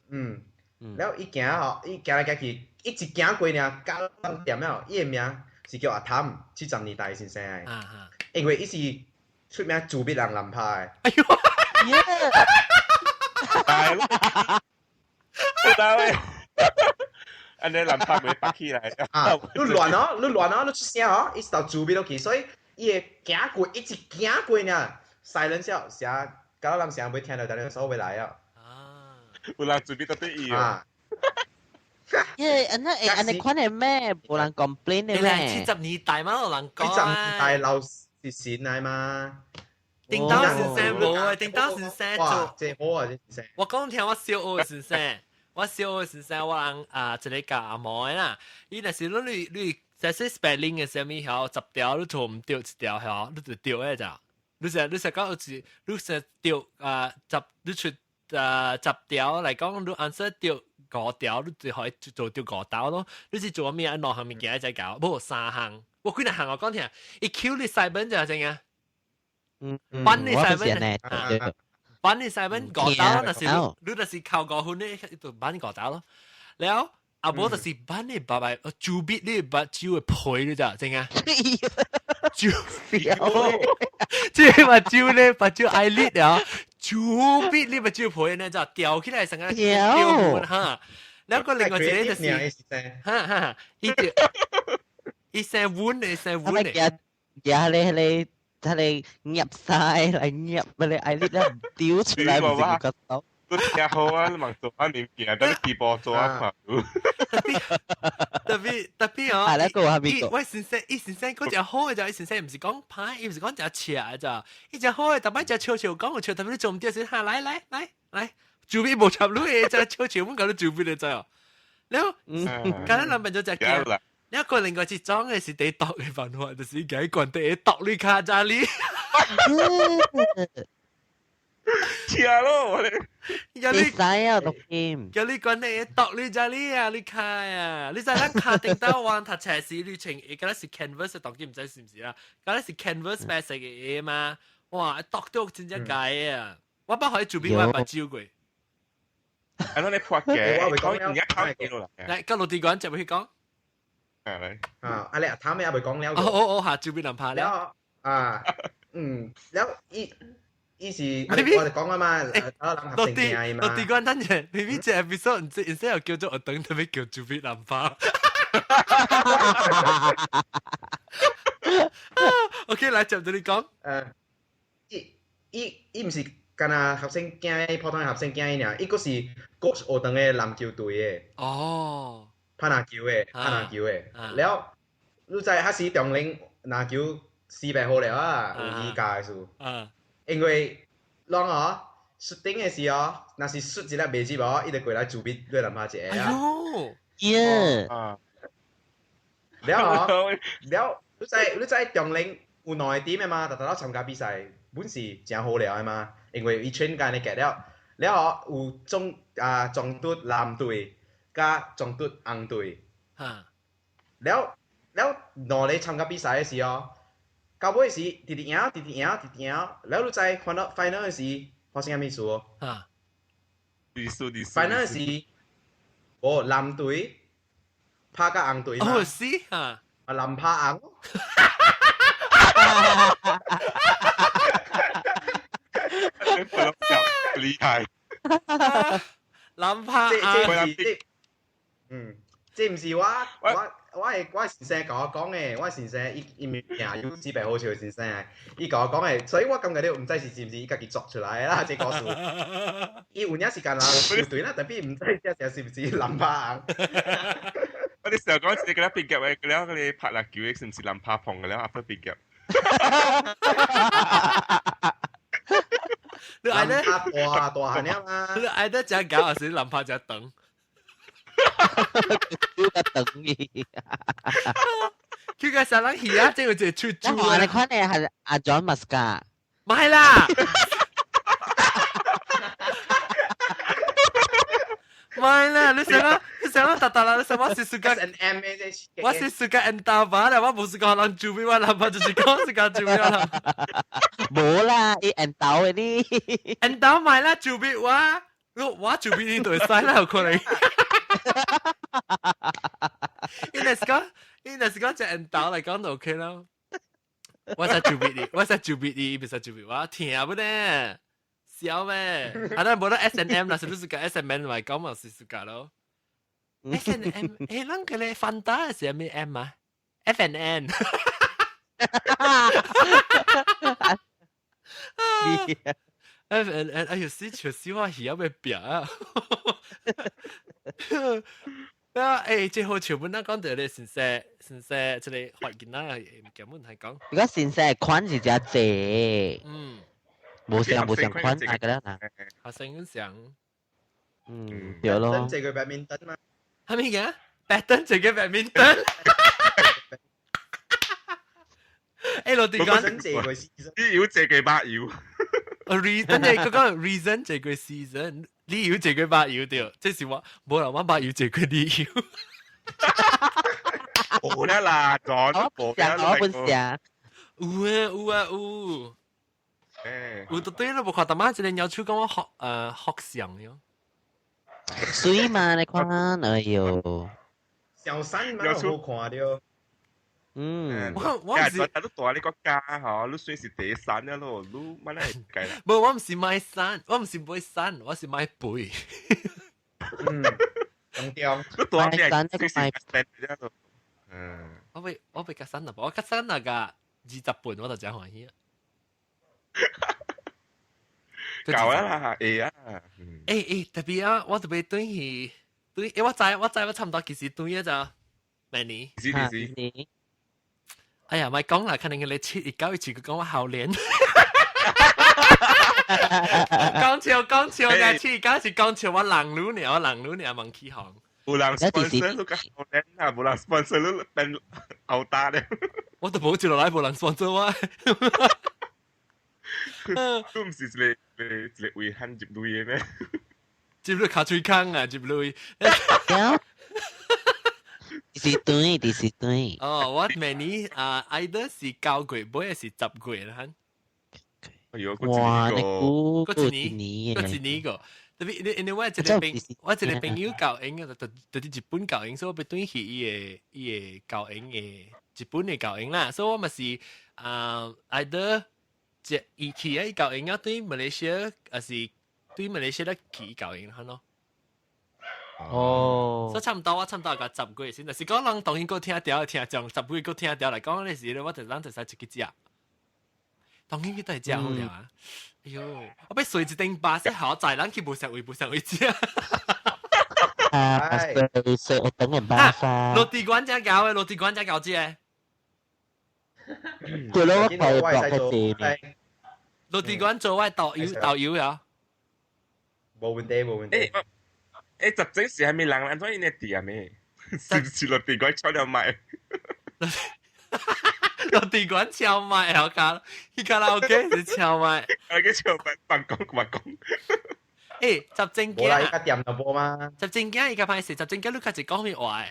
嗯，了伊行吼，伊行來行去，一直行過爾，甲咱店了，伊的名是叫阿譚，70年代先生的，因為伊是出名自閉人男拍的。哎喲，大佬。大位，按呢男拍袂拔起來。啊，你亂哦，你亂哦，你出聲哦，伊是頭自閉落去，所以伊會行過，一直行過爾，silence 了，聲，搞到人聲袂聽到，但係所袂來啊。啊，有人自閉到對伊哦。耶，按呢會按呢款的咩？無人 complain 的咩？70年代嘛，有人講。70年代老是神來嘛。叮當先生無啊，叮當先生做。這好啊，這先生。我講聽我小學先生。我小學先生，我人啊一個教阿毛的啦，伊若是你你在說 spelling 的啥物曉10條你做毋對一條曉，你就對的咋？你說你說講有一，你說對啊十，你出啊10條來講，你 answer 對5條，你就可以做對5條咯。你是做咩啊？兩項物件才搞，無三項。我幾若項我講聽，伊 Q 你細本就係啊？嗯，班你細本。班你細本五條，若是你若是扣5分咧，就班你5條咯。了啊，無就是班你白白，豬鼻你目睭會皮你知真啊？豬，這目睭咧，目睭愛力了，豬鼻你目睭皮呢就吊起來成個吊哈。了個另外一個就是，哈哈，伊就伊生穩的，生穩的。呀咧咧。他哋入晒嚟入，咪你嗌你咧丟出來，唔是個手。都聽好啊，你望做啊物件，等你直播做啊看。特別特別哦，係啦，個係邊個？我先生，伊先生嗰隻好嘅就，伊先生毋是講歹，伊毋是講隻邪咋，伊隻好嘅，逐擺隻笑笑講笑，特別你做毋對時，哈來來來來，做咩無插你嘅，隻笑笑，阮共你做咩你知哦？了，敢若人變做隻驚。你個另外一種嘅是第度嘅辦法，就是解管第度你卡扎里。聽咯，我哋。你使啊，讀添。叫你講你讀你就你啊，你開啊，你知咱卡頂到灣讀冊時，你穿伊個是 canvas 讀機，唔知是唔是啦？嗰是 canvas 白色嘅嘢嘛？哇，讀到真正解啊！我捌可以做邊我捌照過。係咯，你破嘅，我講而家考幾多啦？嚟，跟落地講就會講。係咪？啊，阿你阿譚咩未講了？哦哦哦，下做邊人拍了？啊，嗯，了伊。伊是我哋講啊嘛，落地落地關等陣，明明這 episode 唔知，然之後叫做我等，特別叫做邊人拍。OK，來接住你講。伊伊伊毋是干那學生囝，普通學生囝爾，伊閣是 coach 學堂的籃球隊的。哦。拍籃球的，拍籃球的。了，你知彼時中玲籃球四百好了啊，有伊教的事。因為攏哦，雪頂的時候，若是雪一粒袂入哦，伊就過來自閉對人拍一個啊。哎喲，耶！了哦，了，你知中玲有兩個 team 的嘛？逐逐參加比賽，本是誠好料的嘛。因為伊 train 間的夾了，了哦有中啊中隊藍隊，佮中隊紅隊。哈。了了，兩個參加比賽的時候。到尾時，直直贏，直直贏，直直贏，了你知 final final 的時發生啥物事無？啊，final 時，哦藍隊拍甲紅隊嘛。哦是啊。啊藍拍紅。厲害。藍拍紅。這嗯，這毋是我。我先生共我講的，我先生伊伊名有指白好笑的先生，伊共我講的，所以我感覺了毋知是是毋是伊家己作出來的啦，這故事。伊有影時間籃球隊啦，特別毋知這是毋是藍拍紅。我哋成日講你嗰粒變夾嘅，嗰粒拍籃球的是毋是藍拍碰嘅了？阿變夾。你愛得大大漢了嘛？你愛得食狗還是藍拍食腸？個等伊，佢個啥人魚啊？這個就出豬啊！你看你係阿 John Musk，唔係啦，唔係啦！你想啊，你想啊，達達啦！你想我是暑假，我是暑假 N 大把啦，我無是講人住俾我，男朋就是講是講住俾我啦。無啦，伊 N 豆的呢，N 豆買啦，住俾我，我住俾你對使啦，有可能。伊若是講，伊若是講只人豆來講就 OK 啦。我才做俾你，我才做俾你，伊袂使做俾我，聽不呢？笑咩？啊，咱無得 S and M 啦，是不是個 S and M 來講嘛是暑假咯？S and M，欸，咱個咧翻打是啥物 M 啊？F and N。F and N，哎呦，死笑死我，耳仔欲煏啊！啊！欸，這好笑，本來講到咧先生，先生，這個發囡仔物件，本來講。如果先生款是真濟，嗯，無相無相款啊個啦。學生上，嗯，對咯。這個 badminton 嘛？係咪嘅？badminton 這個 badminton。欸，老弟講，你有這個把油。 reason 你嗰個 reason 這個 season，理由這個把油對，這是我無人我把油這個理由。冇啦啦，講冇啦，我本想。有啊有啊有。有就對了，無看大媽一個鳥手講我學學相喲。水嘛，你看，哎呦。小山嘛，好看著。嗯，我唔是，你大你國家嗬，你算是第三了咯，你乜嚟計啦？無，我唔是買山，我唔是買山，我是買背。嗯，中中。你大咩？算是第三了。嗯。我未較山啦，我較山那個20本我就真歡喜。夠啦，會啊。欸欸，特別啊，我特別轉去，轉，欸，我知我差唔多幾時轉啊？就明年。是是是。哎呀，咪講啦，可能你七一九一次佢講我後年。講笑講笑，你七一九是講笑，我人女呢，我人女呢，問起行。有人 sponsor 你個後年啊，無人 sponsor 你變後打咧。我都冇接落來，無人 sponsor 我。都唔是一個一個位漢入類的咩？入去尻喙空啊，入類。是對，是對。哦，我明年啊，either 是9月，尾還是10月啦。哎呦，哇，你估過一年，過一年個。特別因為我一個朋友教英嘅，就佇日本教英，所以我欲轉去伊个教英的日本的教英啦，所以我嘛是啊，either 一伊去啊教英啊，對馬來西亞，還是對馬來西亞去教英啦咯。哦，所以差唔多，我差唔多個10月先，但是講人當然閣聽著聽將10月閣聽著來講，那時咧我就咱就使出去食。當然佢都係食好了啊！哎呦，我欲睡一頂巴士好載人去無相位無相位食。啊，睡睡我等人巴士。落地館才搞的，落地館才搞這個。對咯，我係落個地。落地館做我導遊導遊呀。冇問題冇問題。誒，十整時係咪人安怎伊呢店咩？是是落地館炒了賣。落地館超賣好卡，去卡拉 OK 是超賣。啊，個超賣，辦公辦公。誒，十正無啦，伊家店就無嘛。十正經伊較歹勢，十正經你較濟講咩話？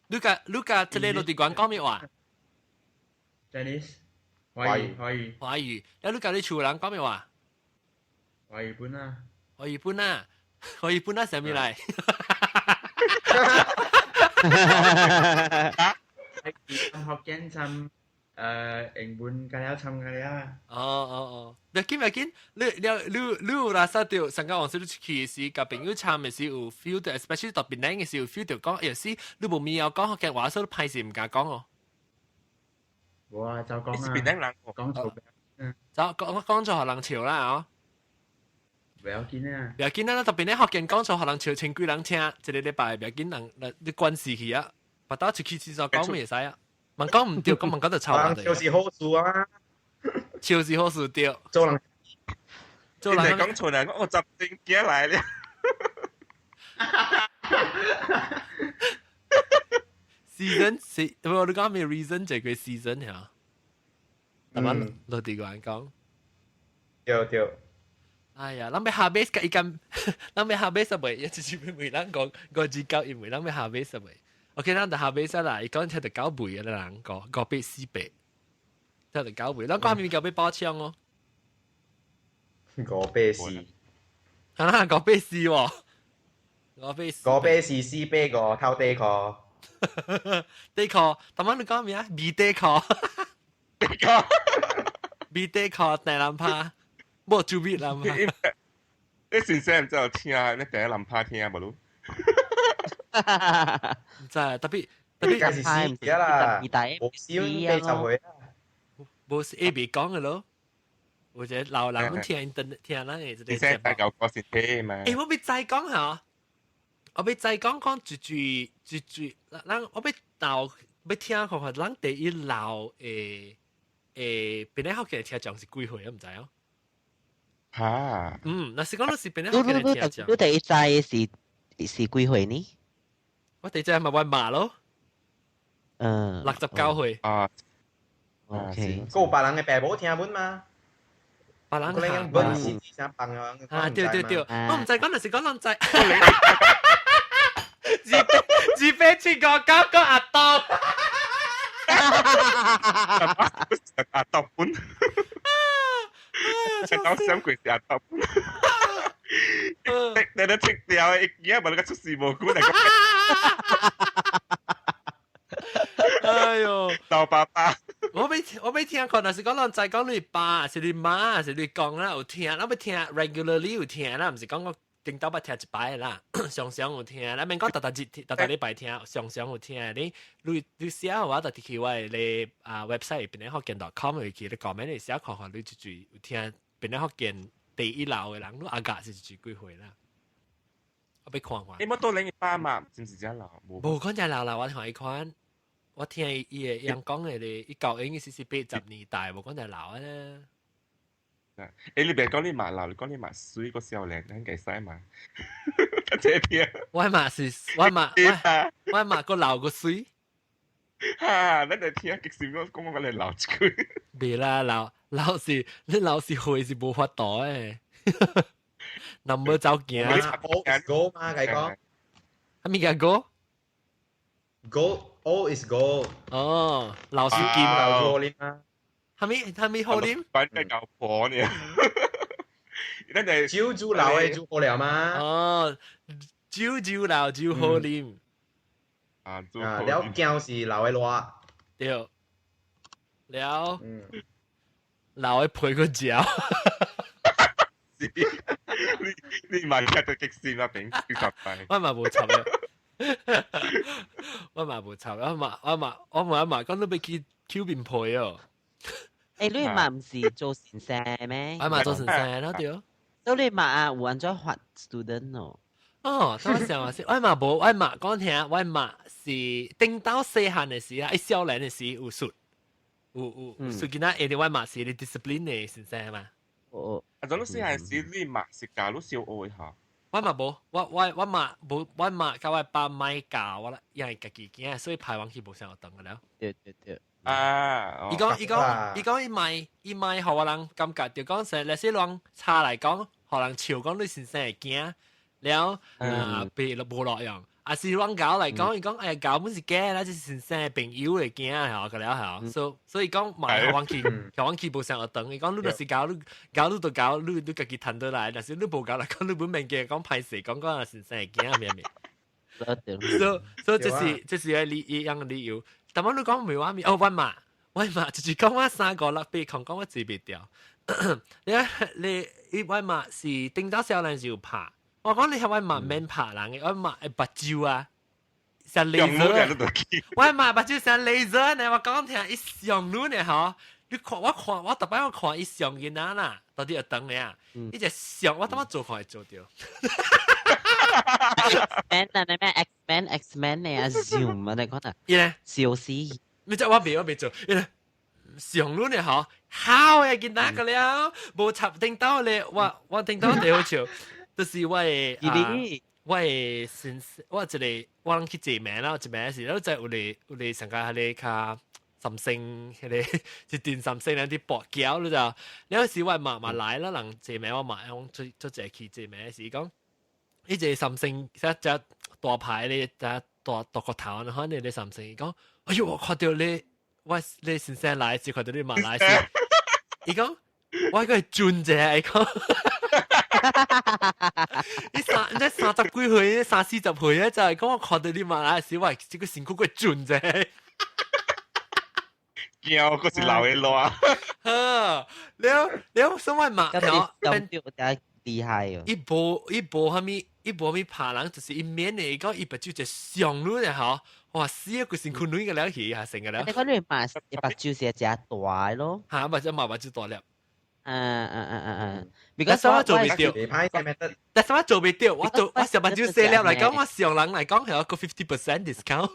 你甲這個落地館講咩話？Chinese，華語華語華語。了你佮你厝人講咩話？華語本啊。華語本啊，華語本啊，啥物來？福建參英文加了參加了啊。哦哦哦，不要緊不要緊，你有拉薩到上個往時你出去時，佮朋友參的時有 feel 到，especially 特別靚的時有 feel 到講，有時你無咪曉講福建話，所以你歹勢毋敢講哦。無啊，就講啊。檳城人講錯。嗯，就講講錯予人笑啦哦。不要緊啊！不要緊啊！特別你福建講錯，予人笑千幾人聽，一個禮拜不要緊，人你關事去啊！別到出去廁所講咪會使啊！問講毋對，講問講就臭人笑是好事啊！笑是好事對。做人做人講錯人，我十正經來了。 season 是，唔，你講咩 reason 這個 season 嚇？係嘛？落地個人講。對對。哎呀，咱欲下尾佮伊間，咱欲下尾十未，一直是問咱講五字九，因為咱欲下尾十未。OK，咱就下尾先啦。伊講聽著九倍的人，五五八四八，聽著九倍。咱講蝦米物件欲包槍哦？五八四，啊，五八四喎，五八四，五八四四八五頭底褲，底褲。頭先你講咩啊？米底褲，底褲，米底褲，大南趴。無注意啦嘛！你先生毋知有聽，你第一南拍聽無咯？毋知，特別特別梗是死啦，無死80歲啊，無是 A B 講的咯。或者老人們聽聽聽咱的這個節目。大舊歌是聽嘛？欸，我欲再講嚇，我欲再講講一句一句，咱我欲老欲聽看看，咱第一老的檳城福建聽眾是幾歲啊？毋知哦。嚇！嗯，若是講你是檳城福建聽眾，你第一知是幾歲呢？我第一知咪我媽咯。嗯，69歲。啊。 OK。閣有別人的爸母聽本嗎？別人可能本是啥放啊？啊，對對對，我毋知講，就是講人知。287599阿東。阿東本。講想過是阿東。你你剔掉，一見無你個出事無辜嚟講。哎呦，老爸爸，我欲聽看，若是講人知講你爸，是你媽，是你講啦有聽，咱欲聽 regularly 有聽啦，毋是講我頂晝捌聽一擺啦，常常有聽，咱免講逐逐日、逐逐禮拜聽，常常有聽。你寫我就去我的啊 website 檳城福建 .com 去，你 comment 你寫看看，你就就有聽檳城福建第一老的人，你阿甲是幾歲啦？我欲看看。你冇多領爸嘛？是毋是遮老？無講遮老啦，我聽伊款。我聽伊的人講的咧，伊舊應該是80年代，無講就老啊咧。欸，你別講你嘛老，你講你嘛水個少年，咱計使嘛？這聽。我嘛是，我嘛我嘛閣老閣水。哈！咱來聽，其實我講我來老一句。袂啦，老老師你老師會是無法度誒，number 走行。 All is gold 嘛，計講。係咪叫 gold？ Gold all is gold。哦，老師金老好啉啊。係咪係咪好啉？反正舊婆呢。咱就酒煮老的煮好了嘛。哦，酒酒老酒好啉。啊，啊，了鏡是老的熱。對。了，老的陪佢嚼。你你嘛聽到激線啦，頂幾十塊。我嘛無插嘅，我嘛無插，我嘛我嘛我嘛嘛講你欲去搝面皮哦。誒，你嘛毋是做先生咩？我嘛做先生咯，對。所以你嘛啊有按怎罰 student 哦？哦，等我想下先，我嘛無，我嘛講聽，我嘛是頂到細漢的時啊，一少年的時有術，有有術囡仔下啲我嘛是你 discipline 的先生嘛。哦，啊，陣你細漢時你嘛是教你小學嚇？我嘛無，我我我嘛無，我嘛佮我爸媽教我啦，因為家己囝，所以排灣去無啥學堂個了。對對對。啊！伊講伊講伊講伊賣伊賣，予我人感覺就講說，那些人差來講，予人笑講你先生會驚，了啊，別無路用。啊是阮教來講，伊講哎教本是假啦，這是先生的朋友會驚吼，個了吼，所所以講嘛，予阮去，予阮去無啥學堂。伊講你若是教你教你就教你，你家己趁倒來，若是你無教來講，你本免驚講歹勢，講講先生會驚咩咩。所所以這是這是個理一樣的理由。但我你講袂話咪哦，我嘛，我嘛就是講我三五六八空講我記袂掉。你你伊我嘛是頂早少年時有拍，我講你係我嘛免拍人嘅，我嘛會目睭啊，像 laser。我嘛目睭像 laser 呢，我講聽伊上路呢吼，你看我看我逐擺我看伊上囡仔啦，到底學堂呢啊，伊就上我當我做看會做著。 X-Men 啊，你咩 X-Men X-Men 你啊 Zoom 啊，你講啊？伊咧笑死！你知我未我未做，伊咧上路呢吼，好嘅囡仔個了，無插頂到咧，我我頂到最好笑，就是我的啊，我的先生，我一個我攏去坐名啦，一名是，然後有個有個上個彼個較三星，彼個一陣三星人佇跋筊，你知道？了時我媽嘛來啦，人坐名我嘛用做做一個去坐名是講。伊一個三星，只只大牌咧，只大大個頭，然後你咧三星，伊講，哎喲，我看著你，我你先生來，就看著你媽來時，伊講，我閣會轉者，伊講，你三你三十幾歲，三四十歲啊，就係講我看著你媽來時，我這個身軀閣轉者。驚，閣是老的熱。呵，了了，什麼嘛？咁你就厲害哦！伊無伊無啥物，伊無啥物拍人，就是伊免的，伊講伊目睭就上路咧吼，哇死啊！規身軀軟個了去，下成個了。你講你嘛，目睭是誠大咯？嚇，目睭嘛目睭大粒。嗯嗯嗯嗯嗯，但是我做袂著，但是我做袂著，我做我上目睭細粒來講，我上人來講係有個 50% discount。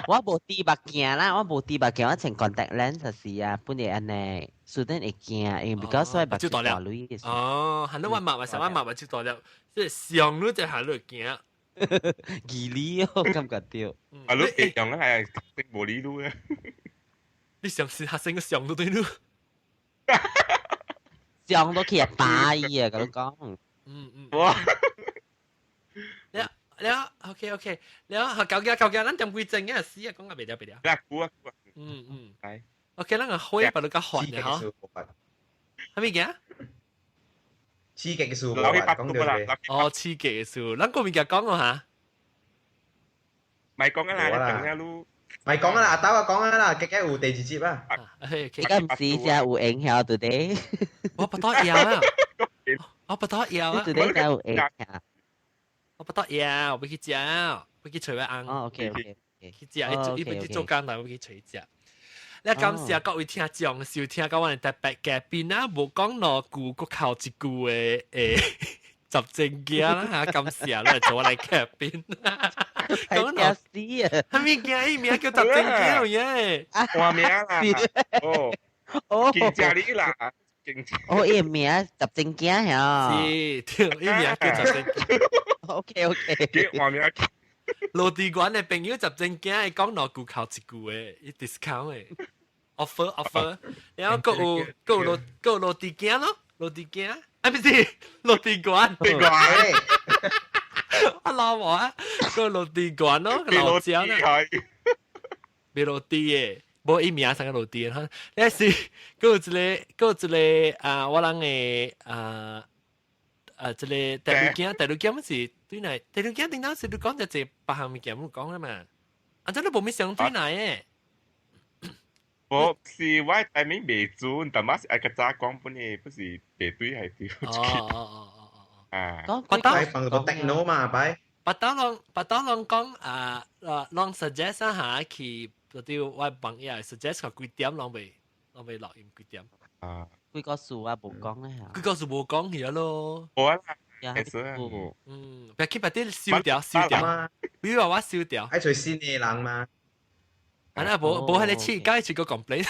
我無戴目鏡啦，我無戴目鏡，我穿 contact lens 就是啊，本來按呢，雖然會驚，因為比較所以目睭大粒。哦，係你我目嘛，上我目目睭大粒，即係上路就行路驚。義理哦，感覺著。啊，你會用啊係無理路啊？你上是學生個上都對路。上都去打伊啊，佮你講。嗯嗯。哇！了 OK OK，了搞嘅搞嘅，咱點幾鐘啊？死啊，講個袂了袂了。來，估啊估啊。嗯嗯。來。 OK，咱個火把你較煩嘅嗬。係咪嘅？刺激嘅事，講到你。哦，刺激嘅事，咱個物件講哦嚇。咪講啊啦，你等下嚕。咪講啊啦，阿豆啊講啊啦，結結有第二節啊。你個唔是只有影響對對？我不多要啊，我不多要啊。對對，有影響。我不得要，我欲去食，欲去揣我翁。哦，OK OK，去食，伊伊欲去做工，但欲去揣食。你感謝各位聽眾收聽到阮的特別嘉賓啊，無講兩句，閣哭一句的誒，十正經啦嚇，感謝你來做我來嘉賓。講到死啊！啥物件？伊名叫十正經耶。換名啦。哦哦，真正你啦。哦，伊名十正經嚇。是，對，伊名叫十正經。 OK OK。叫換名。羅地管的朋友十正經會講兩句哭一句的，伊 discount 的。offer offer，然後閣有閣有滷閣有滷地羹咯，滷地羹，啊不是滷地罐，地罐，啊老母啊，閣有滷地罐咯，老椒啦，別滷地嘅，無伊名啥個滷地哈，你是閣有一個閣有一個啊，我人嘅啊啊，這個第二件第二件乜是對來第二件頂當時你講就這別項物件冇講啦嘛，啊真係無咩想對來嘅。我是我大名未準，但係是愛較早講本嘅，不是白對係對。哦哦哦哦哦。啊，巴打放個 techno 嘛，擺。巴打攏巴打攏講啊，攏 suggest 下去，就對我朋友 suggest 個幾點攏未攏未錄音幾點。啊，幾個數啊，無講咧嚇。幾個數無講去咯。無啊，嗯，別去把啲燒掉燒掉，比如話我燒掉。愛做新嘅人嘛。啊！那無無彼个試，改一個 complain。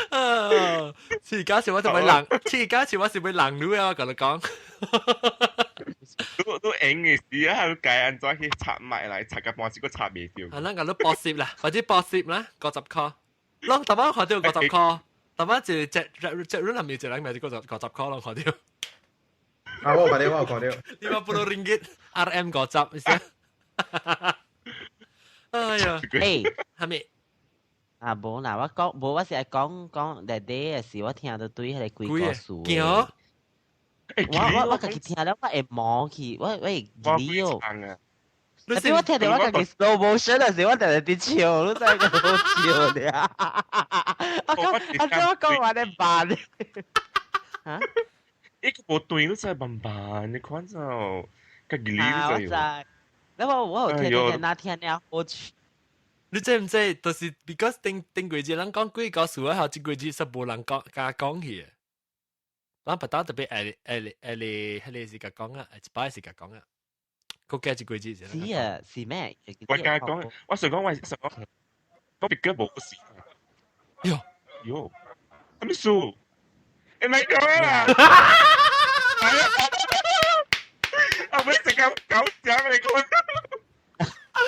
啊！試假是我就欲人，試假是我是欲人女啊！我共你講。都都用嘅時啊，都計按怎去插埋來，插個半時閣插袂著。啊，咱共你補習啦，或者補習啦，50箍。攏逐擺看著50箍，逐擺一隻隻隻輪係咪一人咪是50箍攏看著。啊！我有看到，我有看到。 50 ringgit RM 50，意思？哎呀，誒，係咪？啊，無啦，我講無，我是愛講講內底的是，我聽到對彼個鬼故事。驚！我我家己聽了，我會毛去，我我會記哦。特別我聽到我家己 slow motion 的時，我定定佇笑，你知個好笑咧。我講，啊，怎我講完咧慢？嚇？一個無對，你真係慢慢，你看就，家己你就。你我我有聽聽那聽了好笑。你知唔知？就是 because 頂頂幾日人講鬼故事啊，後這幾日實無人講敢講去。咱不當特別愛愛愛嚟，彼個是共講啊，一擺是共講啊。閣加一幾日是啊，是咩？我敢講，我想講我想講，我別個無事。喲喲，啥物事？你咪講啦！我唔食咁狗食你講。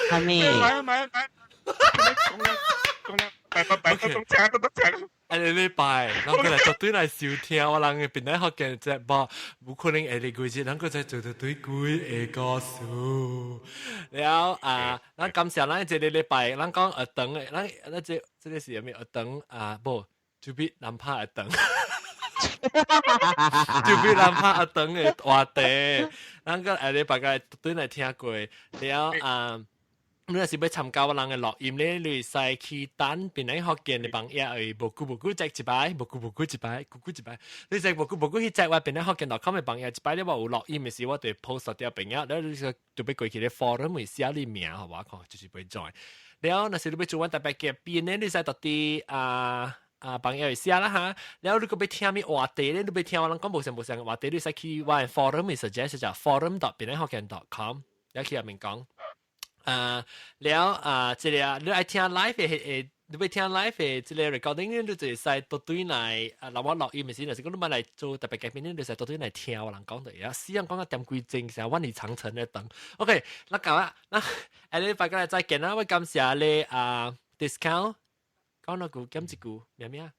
係咪？買買買！講啦講啦，拜拜拜，都請都請。下個禮拜，人過來絕對來收聽我人嘅邊來福建節目，無可能下個季節，人閣再做到對幾個故事。了啊，咱感謝咱這個禮拜，咱講學堂的，咱咱這這個是啥物學堂啊？無，就比南拍學堂。就比南拍學堂的話題，咱閣下禮拜個對來聽過了啊。你若是欲參加我人的錄音咧，你會使去等檳榔福建的網頁，會無久無久載一擺，無久無久一擺，久久一擺。你使無久無久去載我檳榔福建 .com 的網頁一擺咧，我有錄音的時，我就會 post 掉朋友，了你就就欲過去咧 forum 會寫你名，予我看，就是欲 join。了，若是你欲做阮特別嘉賓咧，你使到佇啊啊網頁會寫啦哈。了，你閣欲聽啥物話題咧？你欲聽我人講無相無相的話題，你使去我的 forum 會 suggest 就 forum.檳榔福建 .com，了去入面講。啊，了啊，這個你愛聽 live 的，你欲聽 live 的這個 recording，你就會使倒轉來啊，若我錄音的時，若是講你欲來做特別嘉賓，你就使倒轉來聽我人講的。啊，死人講到點幾鐘，成萬里長城咧等。OK，那講啊，那下禮拜過來再見啦。我感謝你啊，discount，講兩句減一句，咩咩啊？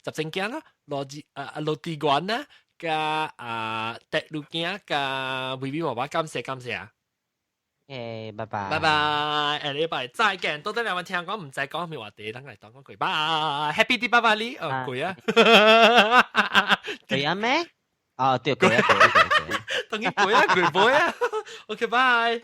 十正鏡啦，羅志啊啊羅地丸啦，佮啊德魯鏡佮微微娃娃，感謝感謝。誒，拜拜。拜拜，下禮拜再見。到底兩位聽講毋知講咩話題，等來當講句，拜，Happy Deepavali，哦，攰啊。攰啊咩？哦，對，攰啊，攰啊，攰。等於攰啊，攰背啊。OK，拜。